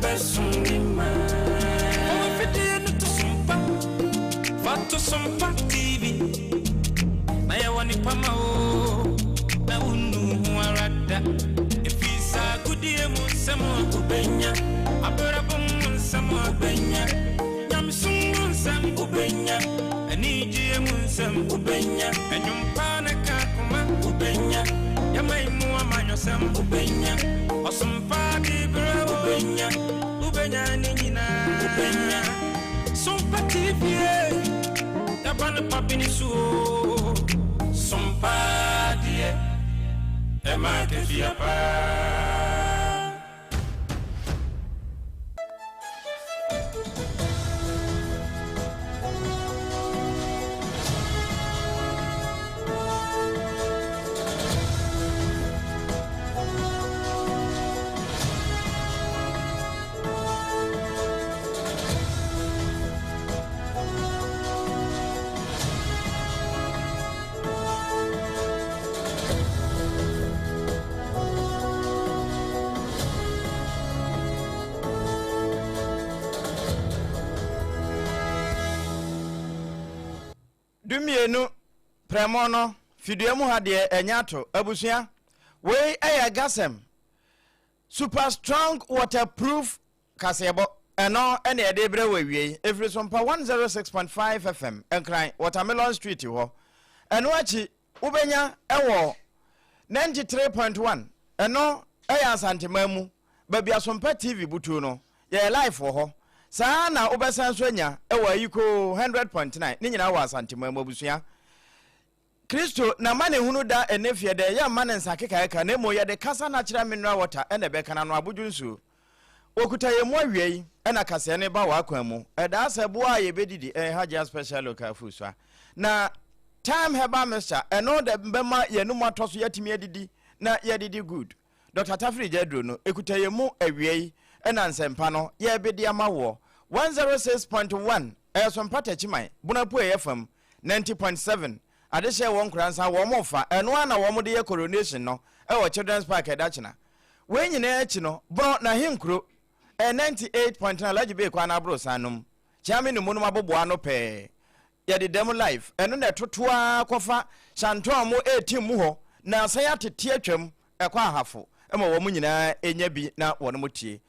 Yɛbɛsom ne ma. Fa w'afidie no to Sompa. Fa to Sompa TV. Na yɛwɔ ne pama o. Na wonnu ho ara da. Ɛfiri saa agodie mu nsɛm a wobɛnya. Abrabɔ mu nsɛm a wobɛnya. Nyamesom mu nsɛm wobɛnya. Anigyeɛ mu nsɛm wobɛnya. Ɛnwom pa ne ka koma wobɛnya. Yɛman mu amanyɔsɛm wobɛnya. Ɔsom pa de berɛ wobɛnya. Wobɛnya ne nyinaa wobɛnya. Sompa TV yɛba no pa bi ne so o. Sompa deɛ ɛma akatua paa. 12 prɛmɔ no fidua mu ha deɛ ɛnyɛ ato abusua wei ɛyɛ gasɛm super strong waterproof kaseɛbɔ ɛno ɛna yɛde brɛ wɔ awiei ɛfiri so mpa 106.5 fm Nkran Watermelon Street hɔ ɛno akyi wobɛnya ɛwɔ 93.1 ɛno ɛyɛ Asanteman mu baabi Asompa TV butuo no yɛyɛ live wɔ hɔ saa na wobɛsan nso anya ɛwɔ Ayikoo 100.9 ne nyinaa wɔ Asanteman mu abusua Kristo n'amanehunu da ɛnnɛ fie dɛ, yɛmma no nsa kekaeka, na mmom yɛde kasa natural mineral water na ɛbɛka no ano, abodwo nsuo. Wɔkuta yɛn mu awiei na kaseɛ no ba w'akwan mu. Ɛdaa sɛ boa a yɛbɛdidi ɛyɛ Hajia Special Local Food so a. Na Thyme Herbal Mixture, ɛno dɛ bɛma yɛn anum atɔ so yɛatumi adidi na yɛadidi good. Dɔkta Tafiri gya aduro no, ɛkuta yɛn mu awiei na nsɛmpa no yɛrebedi ama woɔ. 106.1 ɛyɛ Sompa Takyiman, Bono Apueeɛ fam, 90.7 Adehyeɛ wɔ Nkoransa wɔn fa, ɛno ara na wɔn de yɛ coronation no wɔ Children's Park ɛda kyena. Wei nyinaa akyi no, Bono n'ahenkuro ɛyɛ 98.9 Alhaji Bey kwan no aborosan no mu, Kyeame ne mu nom aboboa ano pɛɛ. Yɛde dam live, ɛno na ɛtoto ara kɔfa Shanton mo ɛretim mu hɔ na asan atete atwam ɛkɔ Ahafo ma wɔn nyinaa nya bi na wɔn tie.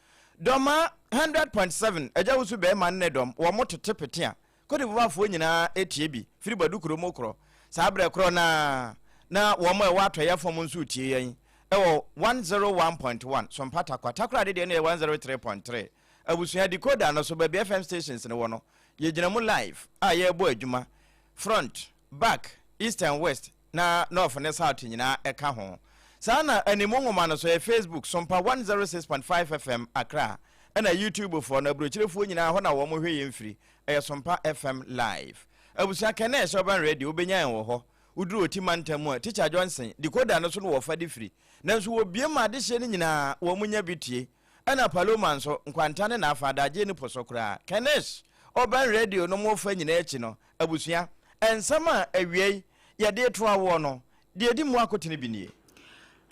Dɔma 100.7 Agya Wusu Bɛɛma ne ne dɔm wɔn tete pete a Cote d'Ivoirefoɔ nyinaa tie bi firi Badu kuro mu korɔ. Saa berɛ korɔ no ara na wɔn a ɛwɔ atɔeɛ fam nso retie yɛn wɔ 101.1 Sompa Tarkwa. Takoradi deɛ no yɛ 103.3. Abusua decoder no so baabi FM stations no wɔ no, yɛgyina mu live a yɛrebɔ adwuma. Front, back, east and west na north ne south nyinaa ɛka ho. Saa na animu nwoma no so yɛ Facebook, Sompa 106.5 FM Accra, ɛna YouTube foɔ no, aburokyirefoɔ nyinaa hɔ na wɔn hwɛ yɛn firi, ɛyɛ Sompa FM Live. Abusua Kɛnɛ Urban Radio wobɛnya yɛn wɔ hɔ. Woduru Oti mantam mu a, Teacher Johnson, decoder no so na wɔfa de firi. Nanso wɔbue ma adehyeɛ no nyinaa wɔn nya bi tie. Ɛna Paloma nso, Nkwanta ne n'afa, adagyeɛ ne po so koraa. Kɛnɛ Urban Radio no mo fa nyinaa akyi no, Abusua, nsɛm a awiei yɛde reto awoɔ no, deɛ ɛdi mu akotene bi nie.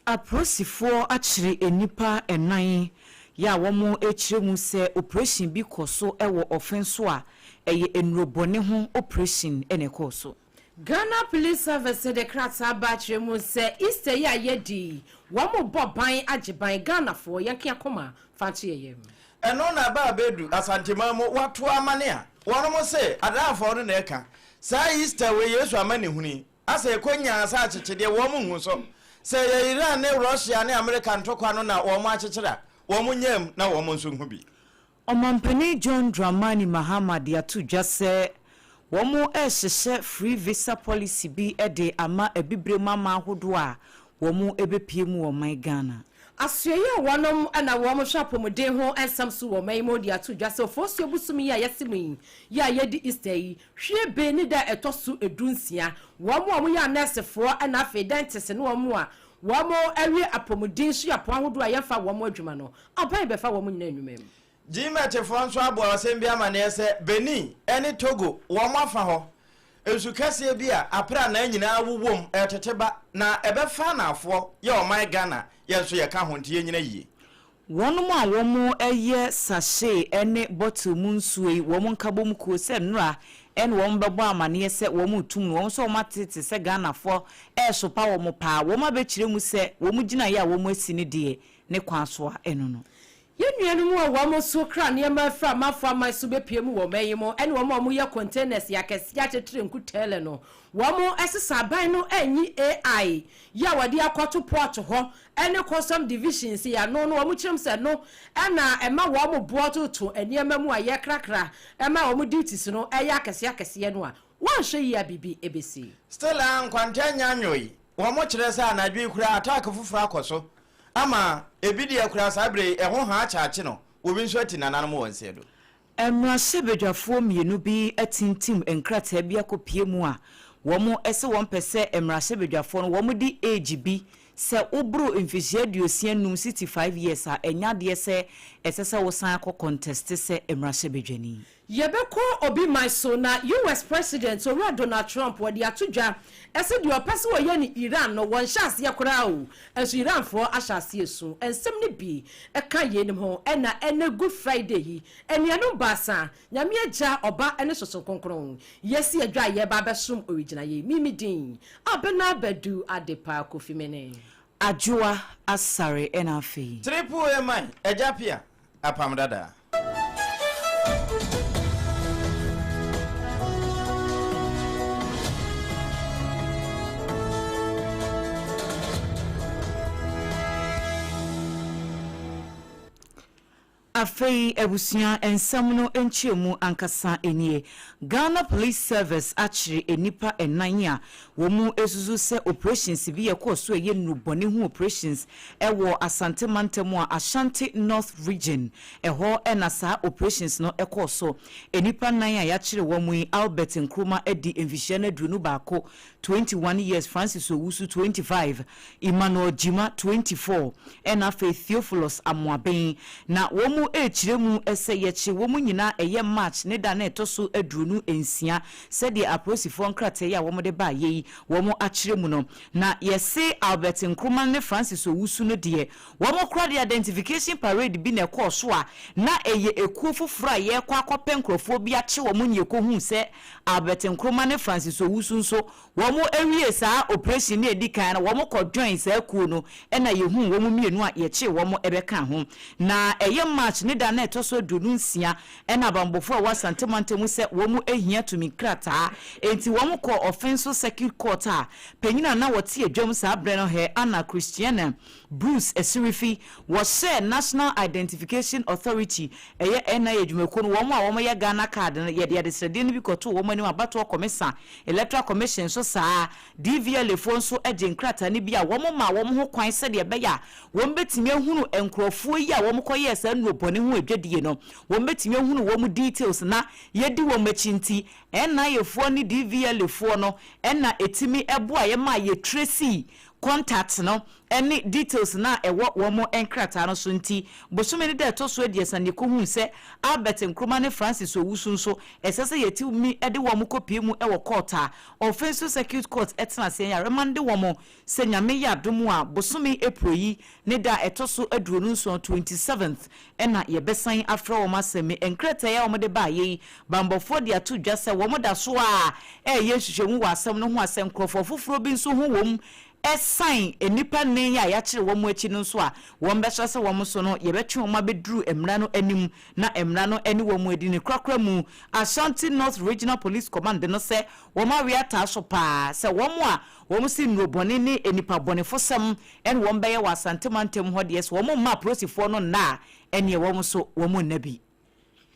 Apolisifoɔ akyere nnipa nnan yɛ a wɔrekyerɛ mu sɛ oprehyɛn bi kɔ so wɔ ɔfe so a ɛyɛ nnurobɔne ho oprehyɛn na ɛkɔɔ so. Ghana Police Service de krataa ba akyerɛ mu sɛ Easter yi a yɛadi yi, wɔrebɔ ban agye ban. Ghanafoɔ, yɛnke akoma fa nto yɛn yam. Ɛno na ɛba abɛdu Asanteman mu, wɔato amane a wɔnom se Adraafoɔ no na ɛka. Saa Easter wei Yesu amanehunu yi, asɛ ɛkɔ nyaa sɛ akyekyedeɛ, wɔn nhu so. Sɛ ɛyɛ Iran ne Russia ne Amerika ntɔkwa no na wɔn akyekyere a, wɔn nyaam na wɔn nso nhu bi. Ɔmampanin John Dramani Mahama de ato dwa sɛ wɔrehyehyɛ free visa policy bi de ama Abibirem aman ahodoɔ a wɔbɛpue mu wɔ ɔman Ghana. Asoɛeɛ a wɔnom na wɔn hwɛ apɔmuden ho nsɛm so wɔ ɔman yi mu de ato dwa sɛ Oforsuo bosome yi a yɛse mu yi yɛ a yɛdi Easter yi hwie be ne da a ɛtɔ so du nsia. Wɔn a wɔyɛ anɛɛsefoɔ na afei dɛntese ne wɔn a wɔn awie apɔmuden suapɔn ahodoɔ a yɛmfa wɔn adwuma no, aban bɛfa wɔn nyinaa nnwuma mu. GMETfoɔ nso abɔ asɛm bi amaneɛ sɛ Benin ne Togo wɔn afa hɔ nsu kɛseɛ bi a aprannaa nyinaa wowom retete ba na ɛbɛfa anaafoɔ yɛ ɔman Ghana yɛn nso yɛka ho nti yɛnyina yie. Wɔnom a wɔn yɛ sachet ne bottle mu nsuo yi wɔn nkabom kuo sɛ nnora ɛna wɔn bɛbɔ amaneɛ sɛ wɔn retum no wɔn nso wɔn atete sɛ Ghanafoɔ ɛresopa wɔn paa wɔn abɛkyerɛ mu sɛ wɔn gyinaeɛ a wɔn asi no deɛ ne kwan so a ɛno no. Yɛn nuanom a wɔn nso kra nneɛma firi amanfoɔ aman so bɛpue mu wɔ ɔman yi mu ne wɔn a wɔyɛ containers akɛseɛ akyekyere nkutɛɛlɛ no, wɔn sesa aban no anyi AI yi a wɔde akɔto port hɔ ne custom divisions yi ano no, wɔn kyerɛ mu sɛ ɛno na ɛma wɔn boɔ toto nneɛma mu a yɛkrakra ma wɔn duties no yɛ akɛseɛ akɛseɛ no a, wɔanhwɛ yie a biribi bɛsi. Still a nkwanta nnya nwoe. Wɔn kyerɛ sɛ anadwo yi koraa attack foforɔ akɔ so ama ebi deɛ koraa saa berɛ yi ɛho haa kyaakye no obi nso ati nananom wɔ nseɛ do. Mmarahyɛbadwafoɔ mmienu bi atintim nkrataa bi akɔpue mu a wɔn se wɔn pɛ sɛ mmarahyɛbadwafoɔ no wɔn de age bi sɛ woboro mfehyia 65, 65 years, a ɛnyɛ adeɛ sɛ ɛsɛ sɛ wosan akɔ contest sɛ mmarahyɛbadwani. Yɛbɛkɔ obi man so na US President Owura Donald Trump wɔde ato dwa sɛ deɛ ɔpɛ sɛ ɔyɛ no Iran no wɔnhyɛ aseɛ koraa o, nso Iranfoɔ ahyɛ aseɛ su. Nsɛm no bi ka yeinom ho na ɛnnɛ Good Friday yi anuanom baasa, Nyame Agya, Ɔba ne Sunsum Kronkron, yɛasi adwa a yɛreba abɛsom owigyinaeɛ yi. Me me din Abena Badu Adepa Kofi Mene. Adwoa Asare ɛna afei. Triple A man, Agya Pia, Apam Dada. Afei abusua nsɛm no nkyerɛmu ankasa nie. Ghana Police Service akyere nnipa nnan a wɔn susu sɛ operations bi a ɛkɔɔ so a ɛyɛ nnurubɔne ho operations wɔ Asante mantam a Ashanti North Region, ɛhɔ na saa operations no kɔɔ so. Nnipa nnan a yɛakyere wɔn yi, Albert Nkrumah adi mfihyia no 21, 21 years, Francis Owusu, 25, Emmanuel Gyimah, 24, ɛna afei Theophilus Amoaben. Na wɔn rekyerɛ mu sɛ yɛkyee wɔn nyinaa ɛyɛ March ne da no a ɛtɔ so 26 sɛdeɛ apolisifoɔ nkrataa yi a wɔde baeɛ yi wɔn akyerɛ mu no. Na yɛse Albert Nkrumah ne Francis Owusu no deɛ, wɔn koraa deɛ identification parade bi na ɛkɔɔ so a na ɛyɛ ekuo foforɔ a yɛrekɔ akɔpɛ nkorɔfoɔ bi akye wɔn na yɛkɔhuu sɛ Albert Nkrumah ne Francis Owusu nso wɔn awie saa operation no a ɛdi kan no wɔn kɔ join saa kuo no ɛna yɛhuu wɔn mmienu a yɛkyee wɔn bɛkaa ho. Na ɛyɛ March ne da no a ɛtɔ so 26 ɛna abanbɔfoɔ a ɛwɔ Asante mantam mu sɛ wɔn ahia tumi krataa enti wɔn kɔɔ Offinso Circuit Court a panyin a na ɔte adwam saa berɛ no Her Anna Christiana Bruce Asirifi wɔhyɛɛ National Identification Authority ɛyɛ NIA adwumakuo no wɔn a wɔyɛ Ghana card no yɛde adesrɛdeɛ no bi kɔtoo wɔn anim abatoɔ kɔmisa Electoral Commission nso saa ara DVLA foɔ nso gyee nkrataa no bi a wɔn maa wɔn ho kwan sɛdeɛ ɛbɛyɛ a wɔn bɛtumi ahunu nkorɔfoɔ yi a wɔn kɔyɛɛ saa nnuro bɔne ho adwadie no wɔn bɛtumi ahunu wɔn details na yɛdi wɔn akyi nti NIA foɔ ne DVLA foɔ no na ɛtumi boaeɛ maa yɛ tracii contact no ne details no a ɛwɔ wɔn nkrataa no so nti bosome no da ɛtɔ so 30 no yɛkɔhuu sɛ Albert Nkrumah ne Francis Owusu nso ɛsɛ sɛ yɛtumi de wɔn kɔpue mu wɔ court a Offinso Circuit Court tena aseɛ yɛaremande wɔn sɛ Nyame yɛ adom a bosome April yi ne da a ɛtɔ so 27, 27th, na yɛbɛsan afrɛ wɔn asɛm yi. Nkrataa yi a wɔde baeɛ yi, banbɔfoɔ de ato dwa sɛ wɔda so ara reyɛ nhwehwɛmu wɔ asɛm no ho a sɛ nkorɔfoɔ foforɔ bi nso ho wɔ mu ɛsan nnipa nne yi a yɛakyere wɔn akyi no nso a, wɔbɛsrɛ sɛ wɔn nso no yɛbɛtwe wɔn abɛduru mmara no anim na mmara no ne wɔn adi. Ne korakora mu, Ashanti North Regional Police Command no sɛ wɔn awe ataa so paa sɛ wɔn a wɔsi nnurobɔne ne nnipa bɔnefosɛm na wɔn bɛyɛ wɔ Asante mantam hɔ deɛ sɛ wɔn mma apolisifoɔ no nna a, ɛneɛ wɔn nso wɔn nna bi.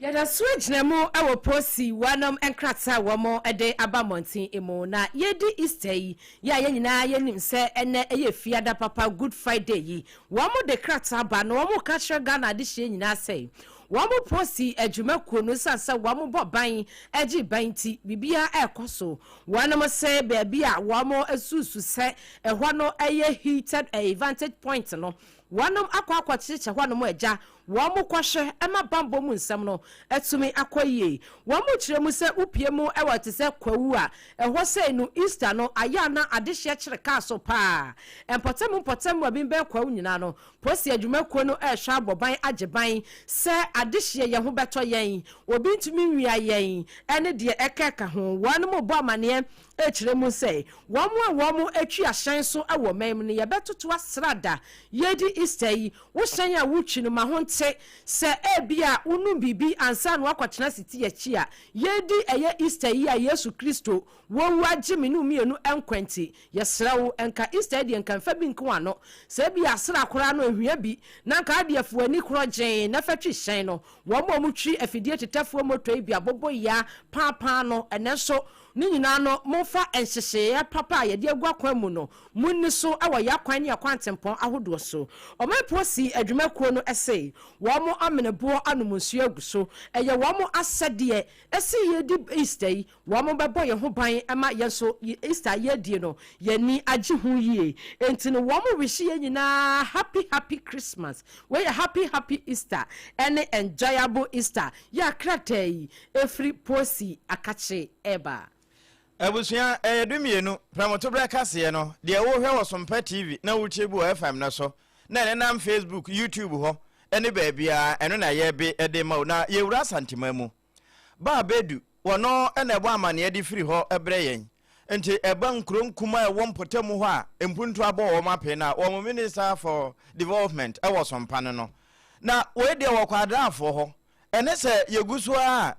Yɛda so gyina mu wɔ Posi wɔnom nkrataa a wɔn de aba mmɔnten mu. Na yɛredi Easter yi, yɛ a yɛn nyinaa yɛnim sɛ ɛnɛ ɛyɛ Fiada papa, Good Friday yi, wɔn de krataa ba na wɔn reka kyerɛ Ghana adehyeɛ nyinaa sɛ wɔn Posi adwumakuo no ɛsiane sɛ wɔn bɔ ban gye ban nti biribiara ɛrekɔ so. Wɔnom se baabi a wɔn susu sɛ ɛhɔ no yɛ heated vantage point no, Wɔnom akɔ akɔkyekyɛ hɔnom agya wɔn kɔhwɛ ɛma bambɔ mu nsɛm no atumi akɔ yie. Wɔn kyerɛ mu sɛ wopie mu ɛwɔ te sɛ Kwawu a ɛhɔ sɛ no Easter no ayɛ ana adehyeɛ kyerɛ kaa so paa. Mpɔtam mpɔtam a bi bɛn Kwawu nyinaa no, polisi adwumakuo no ɛrehwɛ abɔ ban agye ban sɛ adehyeɛ yɛn ho bɛtɔ yɛn, obi ntumi nwia yɛn ɛne deɛ ɛkɛka ho. Wɔn mo bɔ amaneɛ ɛkyerɛ mu sɛ wɔn a wɔn atwi ahyɛn so wɔ man mu no, yɛbɛtoto asrada yɛdi Easter yi. Wohyɛn a wotwi no ma ho nte sɛ ebi a wonum biribi ansa na wakɔtena siti akyi a yɛdi ɛyɛ Easter yi a Yesu Kristo wɔwu agye me ne mmienu nkwanti. Yɛsrɛ wo, nka Easter deɛ nka mfa bi nko ano sɛ ebi asra koraa no ehwia bi na nka adeɛ fo ani korɔ gyeen na fa twi hyɛn no. Wɔn a wɔtwi afidie tetɛfoɔ moto yi bi abobo ya paapaa no, ɛnɛ nso ne nyinaa no, momfa nhyehyɛeɛ papa a yɛde agu akwan mu no munni so wɔ yɛ akwan ne akwan tempɔn ahodoɔ so. Ɔman polisi adwumakuo no ɛsɛ wɔn mo ameneboɔ anom nsuo agu so. Ɛyɛ wɔn mo asɛdeɛ ɛsi yɛdi Easter yi, wɔn mo bɛbɔ yɛn ho ban ma yɛn nso Easter yɛdie no yɛni agye ho yie. Nti no wɔn mo wish yɛn nyinaa happy happy Christmas, wɔyɛ happy happy Easter ɛne enjoyable Easter. Yɛ akrataa yi efiri polisi akakye ɛba. Abusua, ɛyɛ 12 prɛmotoberɛ kaseɛ no deɛ wohwɛ wɔ Sompa TV na wotie bi wɔ FM no so na ɛnenam Facebook, YouTube hɔ ne baabiaa. Ɛno na yɛbe de ma wo. Na yɛwura Asantema mu ba bɛdu wɔno na ɛbɔ amanneɛ de firi hɔ brɛ yɛn. Nti ɛba nkuro nkuma a ɛwɔ mpɔtamu hɔ a mpuntu abɔ wɔn apee na wɔn Minister for Development ɛwɔ Sompa no, na wei deɛ wɔkɔ adraafoɔ hɔ. Ɛne sɛ yɛgu so a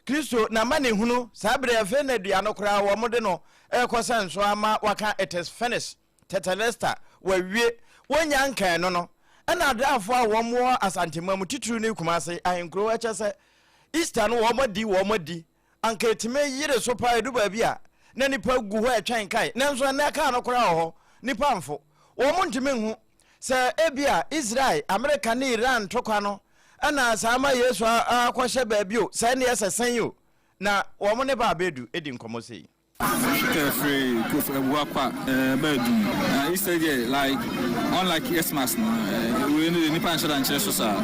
Kristo na ma ne hunu saa berɛ afei na dua no koraa wɔn de no ɛrekɔ sɛ nso ama waka "It is finished", tetelestai, wawie. Wɔnya nkan no, ɛna adraafoɔ a wɔn wɔ Asantema mu, titiriw ne Kumase ahenkuro, ɛkyɛ sɛ Easter no wɔn adi anka ɛtumi yere so paa. Edu baabi a na nipa gu hɔ ɛtwɛn kae, nanso ɛnɛ kaa no koraa wɔ hɔ, nipa mfo wɔn ntumi nhu sɛ ebi a Israel, Amerika ne Iran ntɔkwa no ɛna saa ma Yesu akɔhyɛ baabi o, sɛ ɛne ɛsɛ sɛn o. Na wɔn ne ba abɛdu edi nkɔmɔ sei. Kɛfiri Kofi Abuakwa bɛɛdum. Easter deɛ, like unlike Xmas no, wei no de nipa nhyɛ da nkyerɛ so saa.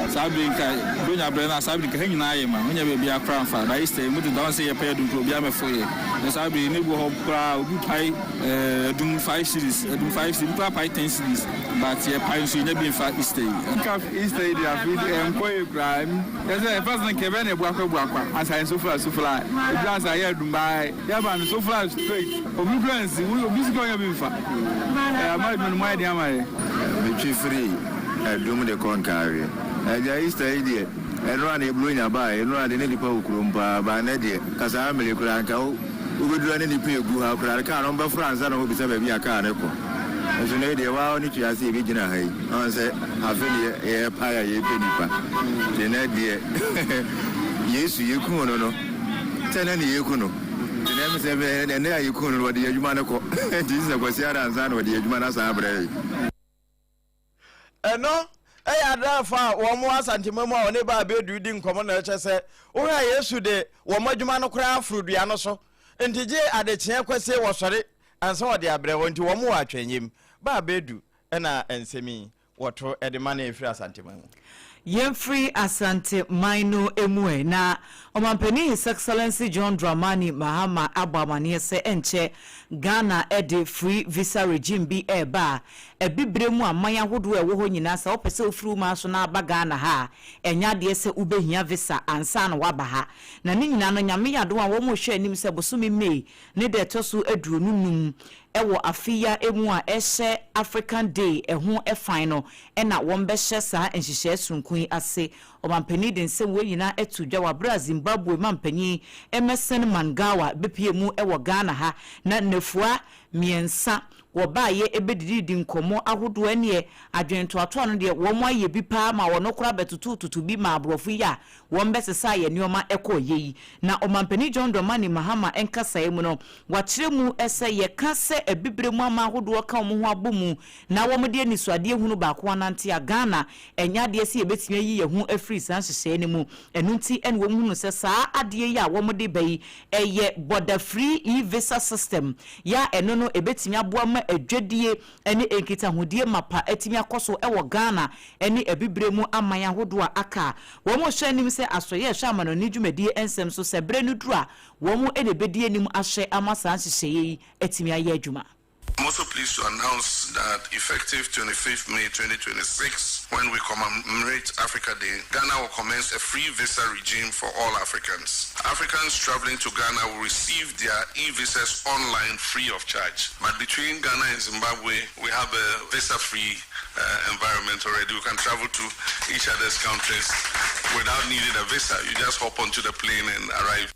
Saa bere nka bronya brɛ no a, saa bere nka ha nyinaa yɛ ma wonya baabi akora mfa ba. Easter mu de da sɛ yɛpɛ adum kora obiara mɛfo yɛ na saa bere ne bu hɔ koraa obi pae adum 5 cedis, adum 5 cedis, bi koraa pae 10 cedis, but yɛ pae nso yɛnya bi mfa Easter yi. Nka Easter yi de, afi nkɔ yɛ koraa yɛsɛ first no nkɛ bɛyɛ na ebuakwa buakwa ansa yɛn sofra sofra ebi ansa yɛ adum baa yɛba no sofra straight obi kura nsi obi sika ɔnyɛ bi nfa ɛɛ ama adwuma no mu ayɛ den ama yɛ. Metwi firi Adum de kɔ Nkaareɛ. Agya, Easter yi deɛ, ɛno a na eburo nya baa ɛno a de ne nipa wɔ kurom paa baa. Nɛ deɛ kasaa mmiri koraa nka wobɛdura ne nipa egu ha koraa, kaa no mbɛforo ansa na wɔbisa baabi a kaa ne kɔ. Nso ne deɛ waa ne tua ase yɛbɛgyina ha yi ɔn sɛ afe ne yɛpae a yɛpɛ nipa nti nɛ deɛ Yesu yɛku no sɛ nɛ ne yɛku no nti nɛ sɛ ɛnɛ a yɛku no wɔde yɛ adwuma no kɔ nti sɛ Kwasi ara ansa na wɔde yɛ adwuma no asan abrɛ yi. Ɛno ɛyɛ adraafo a wɔn wɔ Asantema mu a wɔne ba abɛdu di nkɔmmɔ. Na ɛkyɛ sɛ wohwɛ a Yesu de wɔn adwuma no koraa aforo dua no so nti gye adekyeɛ kwasie wɔsɔre ansa wɔde abrɛ wɔn, nti wɔn wɔ atwɛnyɛm. Ba abɛdu ɛna nsɛm yi wɔto ɛde ma no ɛfiri Asantema mu. Yɛmfiri Asante man no mu ɛ na Ɔmampanin His Excellency John Dramani Mahama abɔ amanneɛ sɛ ɛnkyɛ Ghana de free visa regime bi ɛreba a abibire mu aman ahodoɔ a ɛwɔ hɔ nyinaa, sɛ wopɛ sɛ wofiri wo man so na aba Ghana ha a, ɛnyɛ adeɛ sɛ wobɛhia visa ansa na woaba ha. Na ne nyinaa no, Nyame yɛ adom a, wɔn rehwɛ anim sɛ bosome May ne da ɛtɔ so 25 ɛwɔ afe yi a emu a ɛhyɛ African Day ɛho ɛfan no ɛna wɔn bɛhyɛ saa nhyehyɛe sononko yi ase. Ɔmampanin de nsɛm wei nyinaa ɛto dwa wɔ abere a Zimbabwe mampanyin Emerson Mnangagwa bepie mu ɛwɔ Ghana ha na nnafua 3 wɔbaayɛ ɛbɛdididi nkɔmmɔ ahodoɔ. Ɛneɛ adwentoatoa no deɛ, wɔn ayɛ bi paa ma wɔn koraa bɛtotototo bi ma aborɔfo yi a wɔn bɛsesa yɛ nneɛma ɛkɔɔ yɛ yi. Na Ɔmampanin John Dramani Mahama nkasaeɛ mu no, wakyerɛ mu sɛ yɛka sɛ abibire mu ama ahodoɔ ka wɔn ho abɔ mu na wɔn de anisoadeɛ hunu baako anante a, Ghana ɛnyɛ adeɛ sɛ yɛbɛtumi ayi yɛn ho afiri saa nhyehyɛeɛ no mu. Ɛno nti ɛna wɔn hunu sɛ saa adeɛ yi a wɔn de ba yi ɛyɛ border free e-visa system yɛ a ɛno no ɛbɛtumi aboa ma adwadie ne nkitahodie mapa atumi akɔ so wɔ Ghana ne Abibire mu aman ahodoɔ a aka a wɔhwɛ anim sɛ Asoɛeɛ a ɛhwɛ amanɔne dwumadie nsɛm so sɛ berɛ no duru a wɔn na ɛbɛdi anim ahwɛ ama saa nhyehyɛeɛ yi atumi ayɛ adwuma. I'm also pleased to announce that effective 25th May 2026, when we commemorate Africa Day, Ghana will commence a free visa regime for all Africans. Africans traveling to Ghana will receive their e-visas online free of charge. But between Ghana and Zimbabwe, we have a visa-free environment already. We can travel to each other's countries without needing a visa. You just hop onto the plane and arrive.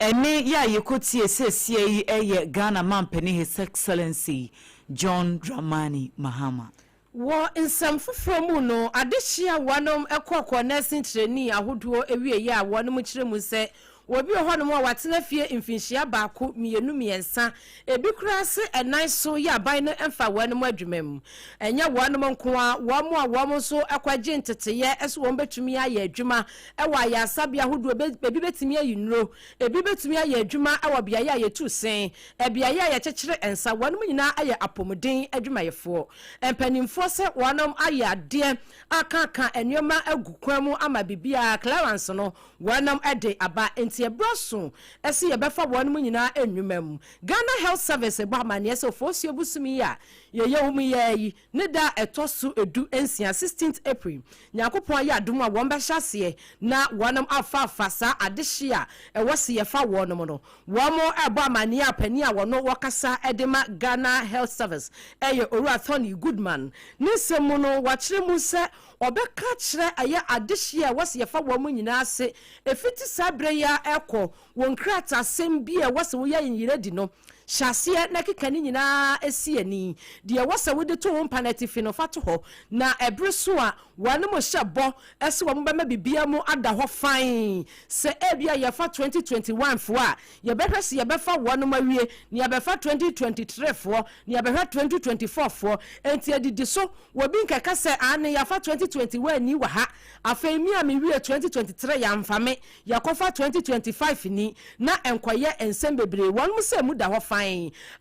Ɛnne yi a yɛkɔtie seesie yi yɛ Ghana mampanin His Excellency John Dramani Mahama. Wɔ nsɛm foforɔ mu no, adehye a wɔnom kɔ kɔ nɛɛse nkyerɛni ahodoɔ awieɛ a wɔnom kyerɛ mu sɛ obi wɔ hɔnom a watena fie mfinhyia baako, mmienu, mmiɛnsa, ebi koraa se ɛnan so yɛ aban no mfa wɔnom adwuma mu. Ɛnyɛ wɔnom nko ara, wɔn a wɔn nso kɔgye nteteyɛ so wɔn bɛtumi ayɛ adwuma wɔ ayaresabea ahodoɔ, ebi bɛtumi ayi nnuro, ebi bɛtumi ayɛ adwuma wɔ beaeɛ a yɛtu se, beaeɛ a yɛkyekyere nsa, wɔnom nyinaa yɛ apɔmuden adwumayɛfoɔ. Mpanimfoɔ sɛ wɔnom ayɛ adeɛ akaaka nneɛma agu kwan mu ama biribiara clearance no wɔnom de aba nti ɛberɛ so sɛ yɛbɛfa wɔnom nyinaa nnwuma mu. Ghana Health Service bɔ amanneɛ sɛ Oforsuo bosome yi a yɛyɛ wɔ mu yi ara yi ne da a ɛtɔ so du nsia, 16th April, Nyankopɔn ayɛ adom a wɔn bɛhyɛ aseɛ na wɔnom afaafa saa adehye a ɛwɔ se yɛfa wɔnom no. Wɔn rebɔ amanneɛ a panin a wɔno wɔkasa de ma Ghana Health Service yɛ Owura Tony Goodman. Ne nsɛm mu no wakyerɛ mu sɛ ɔbɛka akyerɛ ɛyɛ adehye a ɛwɔ se yɛfa wɔn nyinaa se ɛfiti saa berɛ yi ara rekɔ wɔn nkrataasɛm bi a ɛwɔ se woyɛ nyerɛ di no Hyɛ aseɛ na keka ne nyinaa si ani. Deɛ ɛwɔ sɛ wode to wo mpa no atifi no, fa to hɔ. Na ɛbere so a wɔne mo hyɛ bɔ sɛ wɔbɛma biribiara mu ada hɔ fann. Sɛ ebia yɛfa 2021 foɔ a, yɛbɛhwɛ sɛ yɛbɛfa wɔnom awie, na yɛabɛfa 2023 foɔ, na yɛabɛhwɛ 2024 foɔ. Enti adidi so. Obi nkɛka sɛ, Aane, yɛafa 2021 ni wɔ ha, afei me a mewie 2023 yɛamfa me. Yɛkɔfa 2025 ni na ɛnkɔyɛ nsɛm bebree wɔnom sɛ mu da hɔ fann.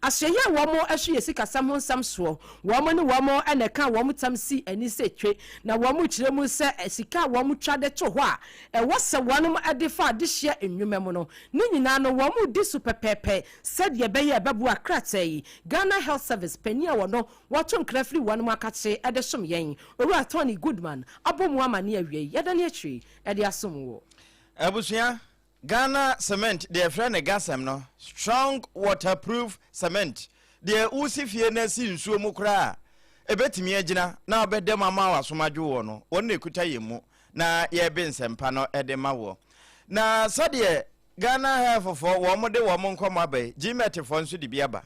Asoɛeɛ a wɔn ɛhwe yɛ sikasɛm ho nsɛm soɔ, wɔn ne wɔn na ɛkaa wɔn tam sii ani sɛ twe, na wɔn kyerɛ mu sɛ sika a wɔn twa de to hɔ a ɛwɔ sɛ wɔnom de fa adehyeɛ nnwuma mu no, ne nyinaa no wɔn di so pɛpɛɛpɛ sɛdeɛ ɛbɛyɛ a ɛbɛboa krataa yi. Ghana Health Service panin a wɔno wɔto nkra firi wɔnom akakye de som yɛn, Owura Tony Goodman abɔ mu amaneɛ awiei. Yɛdane akyiri. de asom wo. Abusua, Ghana cement deɛ yɛfrɛ no Gasem no, strong waterproof cement, deɛ wosi fie na asi nsuo mu koraa a, ɛbɛtumi agyina na wobɛda mu ama w'asom adwo woɔ no, wɔn na ɛkuta yɛn mu na yɛrebe nsɛmpa no de ma woɔ. Na sɛdeɛ Ghana Health foɔ wɔn de wɔn nkɔmmɔ aba yi, GMet foɔ nso de bi aba.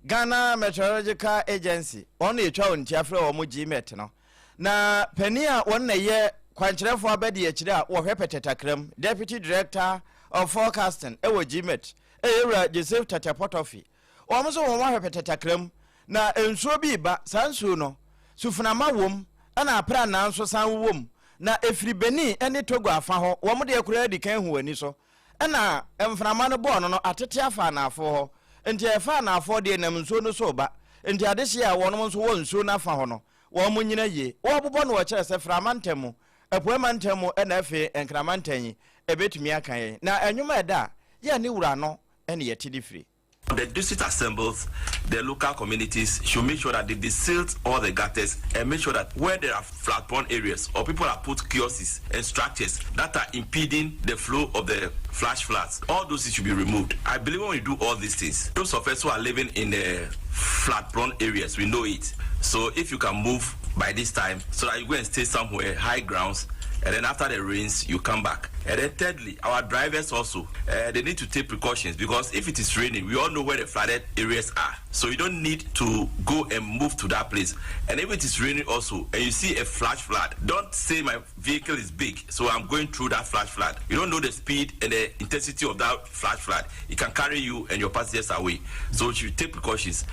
Ghana Meteorological Agency, wɔn na yɛtwa wɔn ti afrɛ wɔn GMet no. Na panin a wɔn na ɛyɛ kwankyerɛfoɔ abadiakyire a wɔhwɛ pɛtɛtakram, Deputy Director of Forecasting wɔ GMet, ɛyɛ Wura Joseph Tete Potofi. Wɔn nso wɔn ahwɛ pɛtɛtakram, na nsuo bi reba, saa nsuo no, sufunama wom, ɛna aprannaa nso san wowɔ mu, na ɛfiri Benin ne Togo afa hɔ, wɔn deɛ koraa di kan hu wɔ ani so. Ɛna mframa no bɔɔ no no, atete afa anaafoɔ hɔ, nti ɛfa anaafoɔ deɛ nam nsuo no so reba, nti adehyeɛ a wɔnom nso wɔ nsuo no afa hɔ no, wɔn nyina yie. Wɔrebobɔ no wɔkyerɛ sɛ fra mantam mu, apueɛ mantam mu ɛna afei Nkran mantam yi ɛbɛtumi aka yɛn. Na ɛnwom a ɛda a yɛ ne wura no ɛne yɛte de firi. The district assembles, the local communities should make sure that they desilt all the gutters and make sure that where there are flood prone areas or people have put kiosks and structures that are impeding the flow of the flash floods, all those things should be removed. I believe when we do all these things, those of us who are living in the flood prone areas, we know it. So if you can move by this time so that you go and stay somewhere, high grounds, and then after the rains, you come back. And then thirdly, our drivers also, they need to take precautions because if it is raining, we all know where the flooded areas are. So you don't need to go and move to that place. And if it is raining also, and you see a flash flood, don't say my vehicle is big, so I'm going through that flash flood. You don't know the speed and the intensity of that flash flood. It can carry you and your passengers away. So you should take precautions.